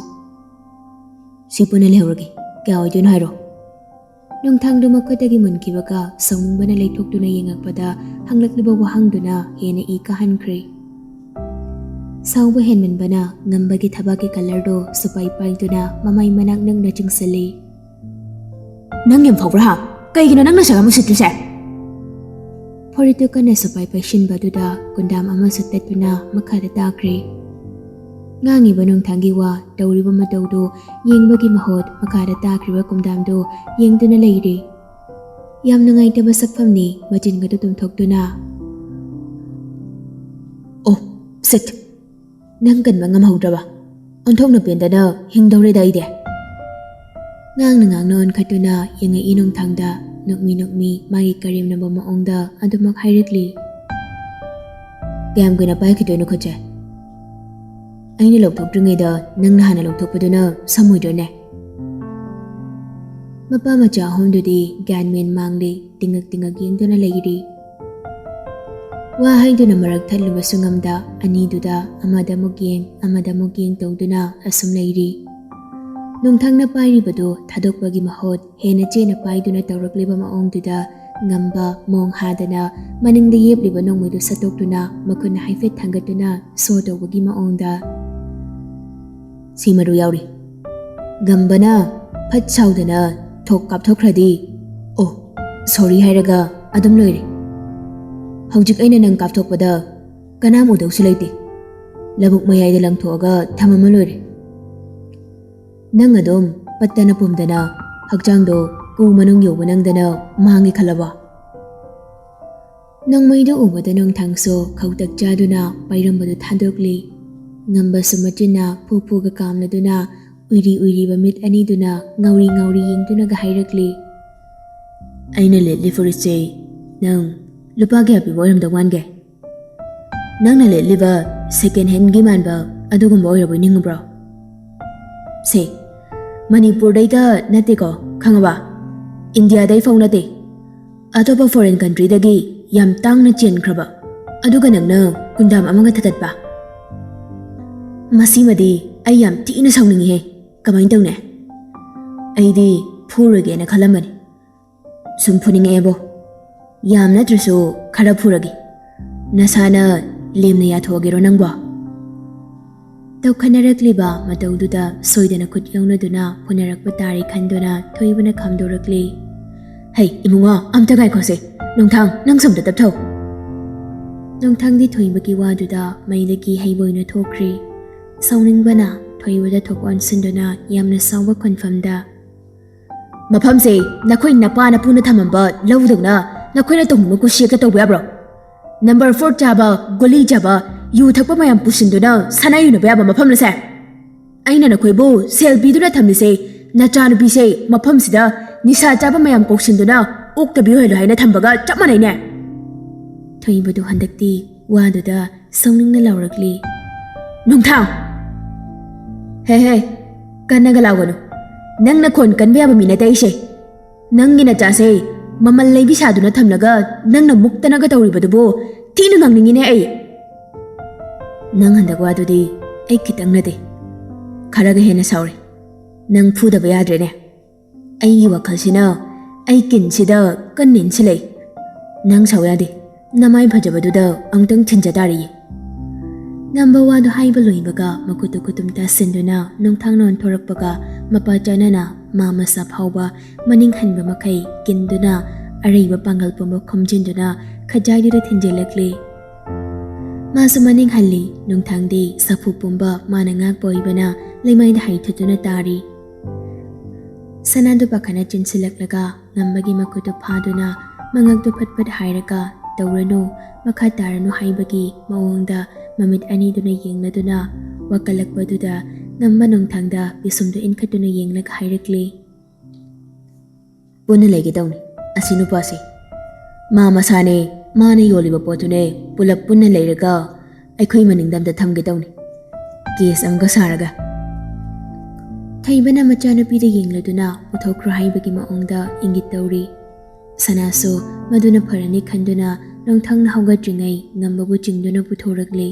"ꯁꯤ ꯄꯨꯟꯅ ꯂꯩꯍꯧꯔꯒꯦ꯫ ꯀꯌꯥ ꯑꯣꯏꯗꯣꯏꯅꯣ ꯍꯥꯏꯔꯣ?" ꯅꯨꯡꯊꯪꯗꯨ ꯃꯈꯨꯠꯇꯒꯤ ꯃꯨꯟꯈꯤꯕꯒ ꯁꯥꯎꯅꯤꯡꯕꯅ ꯂꯩꯊꯣꯛꯇꯨꯅ ꯌꯦꯡꯉꯛꯄꯗ ꯍꯪꯂꯛꯂꯤꯕ ꯋꯥꯍꯪꯗꯨꯅ ꯍꯦꯟꯅ ꯏ ꯀꯥꯍꯟꯈ꯭ꯔꯦ꯫ ꯁꯥꯎꯕ ꯍꯦꯟꯃꯟꯕꯅ ꯉꯝꯕꯒꯤ ꯊꯕꯥꯛꯀꯤ ꯀꯂꯔꯗꯣ ꯁꯨꯄꯥꯏ ꯄꯥꯏꯗꯨꯅ ꯃꯃꯥꯏ ꯃꯅꯥꯛ ꯅꯛꯅ ꯆꯤꯡꯁꯤꯜꯂꯤ꯫ "ꯅꯪ ꯌꯥꯝ ꯐꯥꯎꯕ꯭ꯔꯥ? ꯀꯩꯒꯤꯅꯣ ꯅꯪꯅ ꯁꯛ ꯑꯃ ꯁꯤꯠꯇ꯭ꯔꯤꯁꯦ?" ꯐꯨꯔꯤꯠꯇꯨ ꯀꯟꯅ ꯁꯨꯄꯥꯏ ꯄꯥꯏꯁꯤꯟꯕꯗꯨꯗ ꯀꯨꯟꯗꯥꯝ ꯑꯃꯁꯨ ꯇꯠꯇꯨꯅ ꯃꯈꯥꯗ ꯇꯥꯈ꯭ꯔꯦ꯫ ꯉꯥꯡꯉꯤꯕ ꯅꯨꯡꯊꯥꯡꯒꯤ ꯋꯥ, ꯇꯧꯔꯤꯕ ꯃꯇꯧꯗꯨ ꯌꯦꯡꯕꯒꯤ ꯃꯍꯨꯠ ꯃꯈꯥꯗ ꯇꯥꯈ꯭ꯔꯤꯕ ꯀꯨꯟꯗꯥꯝꯗꯨ ꯌꯦꯡꯗꯨꯅ ꯂꯩꯔꯤ꯫ ꯌꯥꯝ ꯅꯨꯡꯉꯥꯏꯇꯕ ꯁꯛꯐꯝꯅꯤ ꯃꯆꯤꯟꯒꯗꯨ ꯇꯨꯝꯊꯣꯛꯇꯨꯅ꯫ "ꯑꯣ, ꯁꯤꯠ! ꯅꯪ ꯀꯟꯕ ꯉꯝꯍꯧꯗ꯭ꯔꯕ? ꯑꯣꯟꯊꯣꯛꯅ ꯄꯦꯟꯗꯅ ꯍꯤꯡꯗꯧꯔꯦꯗ ꯑꯩꯗꯤ!" ꯉꯥꯡꯅ ꯉꯥꯡꯅ ꯑꯣꯟꯈꯠꯇꯨꯅ ꯌꯦꯡꯉꯛꯏ ꯅꯨꯡꯊꯥꯡꯗ꯫ ꯅꯣꯛꯃꯤ ꯅꯣꯛꯃꯤ ꯃꯥꯒꯤ ꯀꯔꯦꯝꯅꯕ ꯃꯑꯣꯡꯗ ꯑꯗꯨꯃꯛ ꯍꯥꯏꯔꯛꯂꯤ꯫ "ꯀꯌꯥꯝ ꯀꯨꯏꯅ ꯄꯥꯏꯈꯤꯗꯣꯏꯅꯣ ꯈꯨꯠꯁꯦ? ꯑꯩꯅ ꯂꯧꯊꯣꯛꯇ꯭ꯔꯤꯉꯩꯗ ꯅꯪꯅ ꯍꯥꯟꯅ ꯂꯧꯊꯣꯛꯄꯗꯨꯅ ꯁꯝꯃꯣꯏꯗ꯭ꯔꯣꯅꯦ?" ꯃꯄꯥ ꯃꯆꯥ ꯑꯍꯨꯝꯗꯨꯗꯤ ꯒ꯭ꯌꯥꯟ ꯃꯦꯟ ꯃꯥꯡꯂꯦ, ꯇꯤꯡꯉꯛ ꯇꯤꯡꯉꯛ ꯌꯦꯡꯗꯨꯅ ꯂꯩꯔꯤ꯫ ꯋꯥ ꯍꯥꯏꯗꯨꯅ ꯃꯔꯛ ꯊꯠꯂꯨꯕꯁꯨ ꯉꯝꯗ ꯑꯅꯤꯗꯨꯗ ꯑꯃꯗ ꯑꯃꯨꯛ ꯌꯦꯡ, ꯑꯃꯗ ꯑꯃꯨꯛ ꯌꯦꯡ ꯇꯧꯗꯨꯅ ꯑꯁꯨꯝ ꯂꯩꯔꯤ꯫ ꯅꯨꯡꯊꯪꯅ ꯄꯥꯏꯔꯤꯕꯗꯨ ꯊꯥꯗꯣꯛꯄꯒꯤ ꯃꯍꯨꯠ ꯍꯦꯟꯅ ꯆꯦꯅ ꯄꯥꯏꯗꯨꯅ ꯇꯧꯔꯛꯂꯤꯕ ꯃꯑꯣꯡꯗꯨꯗ ꯉꯝꯕ ꯃꯣꯡ ꯍꯥꯗꯅ ꯃꯅꯤꯡꯗ ꯌꯦꯞꯂꯤꯕ ꯅꯣꯡꯃꯩꯗꯨ ꯁꯠꯇꯣꯛꯇꯨꯅ ꯃꯈꯨꯠꯅ ꯍꯥꯏꯐꯦꯠ ꯊꯥꯡꯒꯠꯇꯨꯅ ꯁꯣ ꯇꯧꯕꯒꯤ ꯃꯑꯣꯡꯗ꯫ "ꯁꯤ ꯃꯔꯨ ꯌꯥꯎꯔꯤ꯫ ꯉꯝꯕꯅ ꯐꯠ ꯁꯥꯎꯗꯅ ꯊꯣꯛ ꯀꯥꯞꯊꯣꯛꯈ꯭ꯔꯗꯤ, ꯑꯣ, ꯁꯣꯔꯤ ꯍꯥꯏꯔꯒ ꯑꯗꯨꯝ ꯂꯣꯏꯔꯦ꯫ ꯍꯧꯖꯤꯛ ꯑꯩꯅ ꯅꯪ ꯀꯥꯞꯊꯣꯛꯄꯗ ꯀꯅꯥꯝ ꯎꯗꯧꯁꯨ ꯂꯩꯇꯦ꯫ ꯂꯧꯕꯨꯛ ꯃꯌꯥꯏꯗ ꯂꯪꯊꯣꯛꯑꯒ ꯊꯝꯃꯝꯃ ꯂꯣꯏꯔꯦ꯫ ꯅꯪ ꯑꯗꯨꯝ ꯄꯠꯇꯅ ꯄꯨꯝꯗꯅ ꯍꯛꯆꯥꯡꯗꯣ ꯀꯨ ꯃꯅꯨꯡ ꯌꯧꯕ ꯅꯪꯗꯅ ꯃꯥꯡꯉꯦ ꯈꯜꯂꯕꯣ?" ꯅꯣꯡꯃꯩꯗꯨ ꯎꯕꯗ ꯅꯣꯡꯊꯥꯡꯁꯨ ꯈꯧꯇꯛ ꯆꯥꯗꯨꯅ ꯄꯥꯏꯔꯝꯕꯗꯨ ꯊꯥꯗꯣꯛꯂꯤ꯫ ꯉꯝꯕꯁꯨ ꯃꯆꯤꯟꯅ ꯐꯨ ꯐꯨꯒ ꯀꯥꯝꯂꯗꯨꯅ ꯎꯏꯔꯤ ꯎꯏꯔꯤꯕ ꯃꯤꯠ ꯑꯅꯤꯗꯨꯅ ꯉꯥꯎꯔꯤ ꯉꯥꯎꯔꯤ ꯌꯦꯡꯗꯨꯅꯒ ꯍꯥꯏꯔꯛꯂꯤ꯫ "ꯑꯩꯅ ꯂꯤꯠꯂꯤ ꯐꯨꯔꯤꯠꯁꯦ ꯅꯪ ꯂꯨꯄꯥ ꯀꯌꯥ ꯄꯤꯕ ꯑꯣꯏꯔꯝꯗꯧ ꯃꯥꯟꯒꯦ? ꯅꯪꯅ ꯂꯤꯠꯂꯤꯕ second handꯒꯤ ꯃꯥꯟꯕ ꯑꯗꯨꯒꯨꯝꯕ ꯑꯣꯏꯔꯕꯣꯏ ꯅꯤꯡꯉꯨꯕ꯭ꯔꯣ? ꯁꯦ, ꯃꯅꯤꯄꯨꯔꯗꯩꯗ ꯅꯠꯇꯦꯀꯣ, ꯈꯪꯉꯕ? ꯏꯟꯗꯤꯌꯥꯗꯩ ꯐꯥꯎ ꯅꯠꯇꯦ꯫ ꯑꯇꯣꯞꯄ foreign countryꯗꯒꯤ ꯌꯥꯝ ꯇꯥꯡꯅ ꯆꯦꯟꯈ꯭ꯔꯕ, ꯑꯗꯨꯒ ꯅꯪꯅ ꯀꯨꯟꯗꯥꯝ ꯑꯃꯒ ꯊꯥꯗꯠꯄ? ꯃꯁꯤꯃꯗꯤ ꯑꯩ ꯌꯥꯝ ꯊꯤꯅ ꯁꯥꯎꯅꯤꯡꯉꯤꯍꯦ꯫ ꯀꯃꯥꯏꯅ ꯇꯧꯅꯤ? ꯑꯩꯗꯤ ꯐꯨꯔꯣꯏꯒꯦꯅ ꯈꯜꯂꯝꯕꯅꯤ꯫ ꯁꯨꯝ ꯐꯨꯅꯤꯡꯉꯛꯑꯦꯕꯣ꯫ ꯌꯥꯝ ꯅꯠꯇ꯭ꯔꯁꯨ ꯈꯔ ꯐꯨꯔꯒꯦ꯫ ꯅꯁꯥꯅ ꯂꯦꯝꯅ ꯌꯥꯊꯣꯛꯑꯒꯦꯔꯣ ꯅꯪꯕꯣ?" ꯇꯧꯈꯠꯅꯔꯛꯂꯤꯕ ꯃꯇꯧꯗꯨꯗ ꯁꯣꯏꯗꯅ ꯈꯨꯠ ꯌꯧꯅꯗꯨꯅ ꯐꯨꯅꯔꯛꯄ ꯇꯥꯔꯦ ꯈꯟꯗꯨꯅ ꯊꯣꯏꯕꯅ ꯈꯥꯝꯗꯣꯔꯛꯂꯤ꯫ "ꯍꯩ, ꯏꯕꯨꯡꯉꯣ, ꯑꯝꯇ ꯉꯥꯏꯈꯣꯁꯦ꯫ ꯅꯨꯡꯊꯥꯡ, ꯅꯪ ꯁꯣꯝꯗ ꯇꯞꯊꯧ꯫" ꯅꯨꯡꯊꯥꯡꯗꯤ ꯊꯣꯏꯕꯒꯤ ꯋꯥꯗꯨꯗ ꯃꯩꯗꯒꯤ ꯍꯩꯕ ꯑꯣꯏꯅ ꯊꯣꯛꯈ꯭ꯔꯦ꯫ ꯁꯥꯎꯅꯤꯡꯕꯅ ꯊꯣꯏꯕꯗ ꯊꯣꯛ ꯑꯣꯟꯁꯤꯟꯗꯨꯅ ꯌꯥꯝꯅ ꯁꯥꯎꯕ ꯈꯣꯟꯐꯝꯗ, "ꯃꯐꯝꯁꯦ ꯅꯈꯣꯏ ꯅꯄꯥ ꯅꯄꯨꯅ ꯊꯝꯃꯝꯕ ꯂꯧꯗꯧꯅ ꯅꯈꯣꯏꯅ ꯇꯧꯅꯤꯡꯕ ꯀꯨꯁꯤ ꯍꯦꯛꯇ ꯇꯧꯕ ꯌꯥꯕ꯭ꯔꯣ? ꯅꯝꯕꯔ ꯐꯣꯔ ꯆꯥꯕ, ꯒꯨꯂꯤ ꯆꯥꯕ, ꯌꯨ ꯊꯛꯄ ꯃꯌꯥꯝ ꯄꯨꯁꯤꯟꯗꯨꯅ ꯁꯅꯥ ꯌꯨꯅꯕ ꯌꯥꯕ ꯃꯐꯝꯂꯣ ꯁꯦ? ꯑꯩꯅ ꯅꯈꯣꯏꯕꯨ ꯁꯦꯜ ꯄꯤꯗꯨꯅ ꯊꯝꯂꯤꯁꯦ, ꯅꯆꯥꯅꯨꯄꯤꯁꯦ ꯃꯐꯝꯁꯤꯗ ꯅꯤꯁꯥ ꯆꯥꯕ ꯃꯌꯥꯝ ꯀꯧꯁꯤꯟꯗꯨꯅ ꯑꯣꯛꯇꯕꯤ ꯑꯣꯏꯍꯜꯂꯣ ꯍꯥꯏꯅ ꯊꯝꯕꯒ ꯆꯞ ꯃꯥꯟꯅꯩꯅꯦ꯫" ꯊꯣꯏꯕꯗꯨ ꯍꯟꯗꯛꯇꯤ ꯋꯥꯗꯨꯗ ꯁꯥꯎꯅꯤꯡꯅ ꯂꯥꯎꯔꯛꯂꯤ꯫ "ꯅꯨꯡꯊꯥꯡ! ꯍꯦ ꯍꯦ, ꯀꯟꯅꯒ ꯂꯥꯎꯒꯅꯨ꯫ ꯅꯪ ꯅꯈꯣꯟ ꯀꯟꯕ ꯌꯥꯕ ꯃꯤ ꯅꯠꯇꯦ ꯑꯩꯁꯦ꯫ ꯅꯪꯒꯤ ꯅꯆꯥꯁꯦ ꯃꯃꯜ ꯂꯩꯕꯤ ꯁꯥꯗꯨꯅ ꯊꯝꯂꯒ ꯅꯪꯅ ꯃꯨꯛꯇꯅꯒ ꯇꯧꯔꯤꯕꯗꯨꯕꯨ ꯊꯤꯅ ꯉꯥꯡꯅꯤꯡꯉꯤꯅꯦ ꯑꯩ꯫ ꯅꯪ ꯍꯟꯗꯛ ꯋꯥꯗꯨꯗꯤ ꯑꯩ ꯈꯤꯇꯪ ꯅꯠꯇꯦ, ꯈꯔꯒ ꯍꯦꯟꯅ ꯁꯥꯎꯔꯦ꯫ ꯅꯪ ꯐꯨꯗꯕ ꯌꯥꯗ꯭ꯔꯦꯅꯦ꯫ ꯑꯩꯒꯤ ꯋꯥꯈꯜꯁꯤꯅ ꯑꯩ ꯀꯤꯟꯁꯤꯗ ꯀꯟꯅ ꯏꯟꯁꯤꯜꯂꯛꯏ꯫ ꯅꯪ ꯁꯥꯎ ꯌꯥꯗꯦ, ꯅꯃꯥꯏ ꯐꯖꯕꯗꯨꯗ ꯑꯃꯨꯛꯇꯪ ꯊꯤꯟꯖ ꯇꯥꯔꯤꯌꯦ꯫" ꯉꯝꯕ ꯋꯥꯗꯨ ꯍꯥꯏꯕ ꯂꯣꯏꯕꯒ ꯃꯈꯨꯠꯇꯨ ꯈꯨꯇꯨꯝ ꯇꯥꯁꯤꯟꯗꯨꯅ ꯅꯨꯡꯊꯥꯡꯅ ꯑꯣꯟꯊꯣꯔꯛꯄꯒ ꯃꯄꯥ ꯆꯥꯅꯅ ꯃꯥ ꯃꯁꯥ ꯐꯥꯎꯕ ꯃꯅꯤꯡ ꯍꯟꯕ ꯃꯈꯩ ꯀꯤꯟꯗꯨꯅ ꯑꯔꯩꯕ ꯄꯥꯡꯒꯜ ꯄꯨꯝꯕ ꯈꯣꯝꯖꯤꯟꯗꯨꯅ ꯈꯖꯥꯏꯗꯨꯗ ꯊꯤꯟꯖꯤꯜꯂꯛꯂꯤ꯫ ꯃꯥꯁꯨ ꯃꯅꯤꯡ ꯍꯜꯂꯤ꯫ ꯅꯨꯡꯊꯥꯡꯗꯤ ꯁꯥꯐꯨ ꯄꯨꯝꯕ ꯃꯥꯅ ꯉꯥꯛꯄ ꯑꯣꯏꯕꯅ ꯂꯩꯃꯥꯏꯗ ꯍꯩꯊꯨꯗꯨꯅ ꯇꯥꯔꯤ꯫ ꯁꯅꯥꯗꯨ ꯄꯥꯈꯠꯅ ꯆꯤꯟꯁꯤꯜꯂꯛꯂꯒ ꯉꯝꯕꯒꯤ ꯃꯈꯨꯠꯇꯨ ꯐꯥꯗꯨꯅ ꯃꯉꯛꯇꯨ ꯐꯠ ꯐꯠ ꯍꯥꯏꯔꯒ, "ꯇꯧꯔꯅꯨ, ꯃꯈꯥ ꯇꯥꯔꯅꯨ" ꯍꯥꯏꯕꯒꯤ ꯃꯑꯣꯡꯗ ꯃꯃꯤꯠ ꯑꯅꯤꯗꯨꯅ ꯌꯦꯡꯅꯗꯨꯅ ꯋꯥꯀꯠꯂꯛꯄꯗꯨꯗ ꯉꯝꯕ ꯅꯨꯡꯊꯥꯡꯗ ꯄꯤꯁꯨꯝꯗꯨ ꯏꯟꯈꯠꯇꯨꯅ ꯌꯦꯡꯂꯒ ꯍꯥꯏꯔꯛꯂꯤ꯫ "ꯄꯨꯟꯅ ꯂꯩꯒꯦ ꯇꯧꯅꯤ ꯑꯁꯤ ꯅꯨꯄꯥꯁꯦ꯫ ꯃꯥ ꯃꯁꯥꯅꯦ, ꯃꯥꯅ ꯌꯣꯜꯂꯤꯕ ꯄꯣꯠꯇꯨꯅꯦ, ꯄꯨꯂꯞ ꯄꯨꯟꯅ ꯂꯩꯔꯒ ꯑꯩꯈꯣꯏ ꯃꯅꯤꯡꯗ ꯑꯝꯇ ꯊꯝꯒꯦ ꯇꯧꯅꯤ꯫ ꯀꯦꯁ ꯑꯃꯒ ꯁꯥꯔꯒ꯫" ꯊꯩꯕꯅ ꯃꯆꯥꯅꯨꯄꯤꯗ ꯌꯦꯡꯂꯗꯨꯅ ꯄꯨꯊꯣꯛꯈ꯭ꯔꯣ ꯍꯥꯏꯕꯒꯤ ꯃꯑꯣꯡꯗ ꯏꯪꯒꯤꯠ ꯇꯧꯔꯤ꯫ ꯁꯅꯥꯁꯨ ꯃꯗꯨꯅ ꯐꯔꯅꯤ ꯈꯟꯗꯨꯅ ꯅꯣꯡꯊꯥꯡꯅ ꯍꯧꯒꯠꯇ꯭ꯔꯤꯉꯩ ꯉꯝꯕꯕꯨ ꯆꯤꯡꯗꯨꯅ ꯄꯨꯊꯣꯔꯛꯂꯦ꯫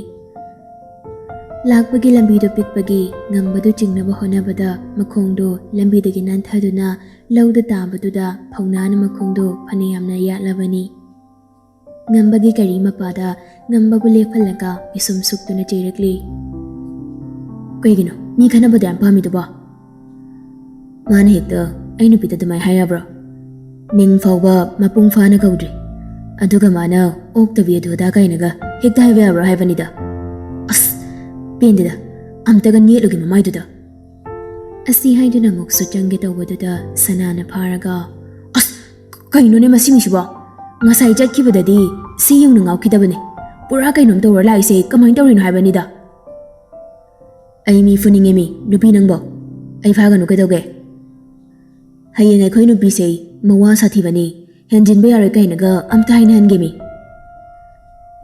ꯂꯥꯛꯄꯒꯤ ꯂꯝꯕꯤꯗꯨ ꯄꯤꯛꯄꯒꯤ ꯉꯝꯕꯗꯨ ꯆꯤꯡꯅꯕ ꯍꯣꯠꯅꯕꯗ ꯃꯈꯣꯡꯗꯨ ꯂꯝꯕꯤꯗꯒꯤ ꯅꯥꯟꯊꯗꯨꯅ ꯂꯧꯗ ꯇꯥꯕꯗꯨꯗ ꯐꯧꯅꯥꯅ ꯃꯈꯣꯡꯗꯨ ꯐꯅꯌꯥꯝꯅ ꯌꯥꯠꯂꯕꯅꯤ꯫ ꯉꯝꯕꯒꯤ ꯒꯥꯔꯤ ꯃꯄꯥꯗ ꯉꯝꯕꯕꯨ ꯂꯦꯞꯍꯜꯂꯒ ꯄꯤꯁꯨꯝ ꯁꯨꯛꯇꯨꯅ ꯆꯩꯔꯛꯂꯤ꯫ ꯀꯩꯒꯤꯅꯣ ꯃꯤ ꯈꯠꯅꯕꯗ ꯌꯥꯝ ꯄꯥꯝꯃꯤꯗꯨꯕꯣ? ꯃꯥꯅ ꯍꯦꯛꯇ ꯑꯩ ꯅꯨꯄꯤꯗ ꯑꯗꯨꯃꯥꯏꯅ ꯍꯥꯏ ꯌꯥꯕ꯭ꯔꯣ? ꯃꯤꯡ ꯐꯥꯎꯕ ꯃꯄꯨꯡ ꯐꯥꯅ ꯀꯧꯗ꯭ꯔꯤ, ꯑꯗꯨꯒ ꯃꯥꯅ ꯑꯣꯛꯇꯕꯤ ꯑꯗꯨ ꯑꯗꯥ ꯀꯥꯏꯅꯒ ꯍꯦꯛꯇ ꯍꯥꯏꯕ ꯌꯥꯕ꯭ꯔꯣ ꯍꯥꯏꯕꯅꯤꯗ꯫ ꯑꯁ, ꯄꯦꯟꯗꯦꯗ, ꯑꯝꯇꯒ ꯅꯦꯠꯂꯨꯒꯦ ꯃꯃꯥꯏꯗꯨꯗ꯫ ꯑꯁꯤ ꯍꯥꯏꯗꯨꯅ ꯑꯃꯨꯛꯁꯨ ꯆꯪꯒꯦ ꯇꯧꯕꯗꯨꯗ ꯁꯅꯥꯅ ꯐꯥꯔꯒ, "ꯑꯁ, ꯀꯩꯅꯣꯅꯦ ꯃꯁꯤ ꯃꯤꯁꯤꯕꯣ? ꯉꯁꯥꯏ ꯆꯠꯈꯤꯕꯗꯗꯤ ꯁꯤ ꯌꯧꯅ ꯉꯥꯎꯈꯤꯗꯕꯅꯦ꯫ ꯄꯨꯔꯥ ꯀꯩꯅꯣꯝ ꯇꯧꯔ ꯂꯥꯛꯏꯁꯦ ꯀꯃꯥꯏꯅ ꯇꯧꯔꯤꯅꯣ ꯍꯥꯏꯕꯅꯤꯗ?" "ꯑꯩ ꯃꯤ ꯐꯨꯅꯤꯡꯉꯦ ꯃꯤ, ꯅꯨꯄꯤ ꯅꯪꯕꯣ꯫ ꯑꯩ ꯐꯥꯒꯅꯨ ꯀꯩꯗꯧꯒꯦ? ꯍꯌꯦꯡ ꯑꯩꯈꯣꯏ ꯅꯨꯄꯤꯁꯦ ꯃꯋꯥ ꯁꯥꯊꯤꯕꯅꯤ, ꯍꯦꯟꯖꯤꯟꯕ ꯌꯥꯔꯣꯏ ꯀꯥꯏꯅꯒ ꯑꯝꯇ ꯍꯥꯏꯅꯍꯟꯒꯦ ꯃꯤ꯫"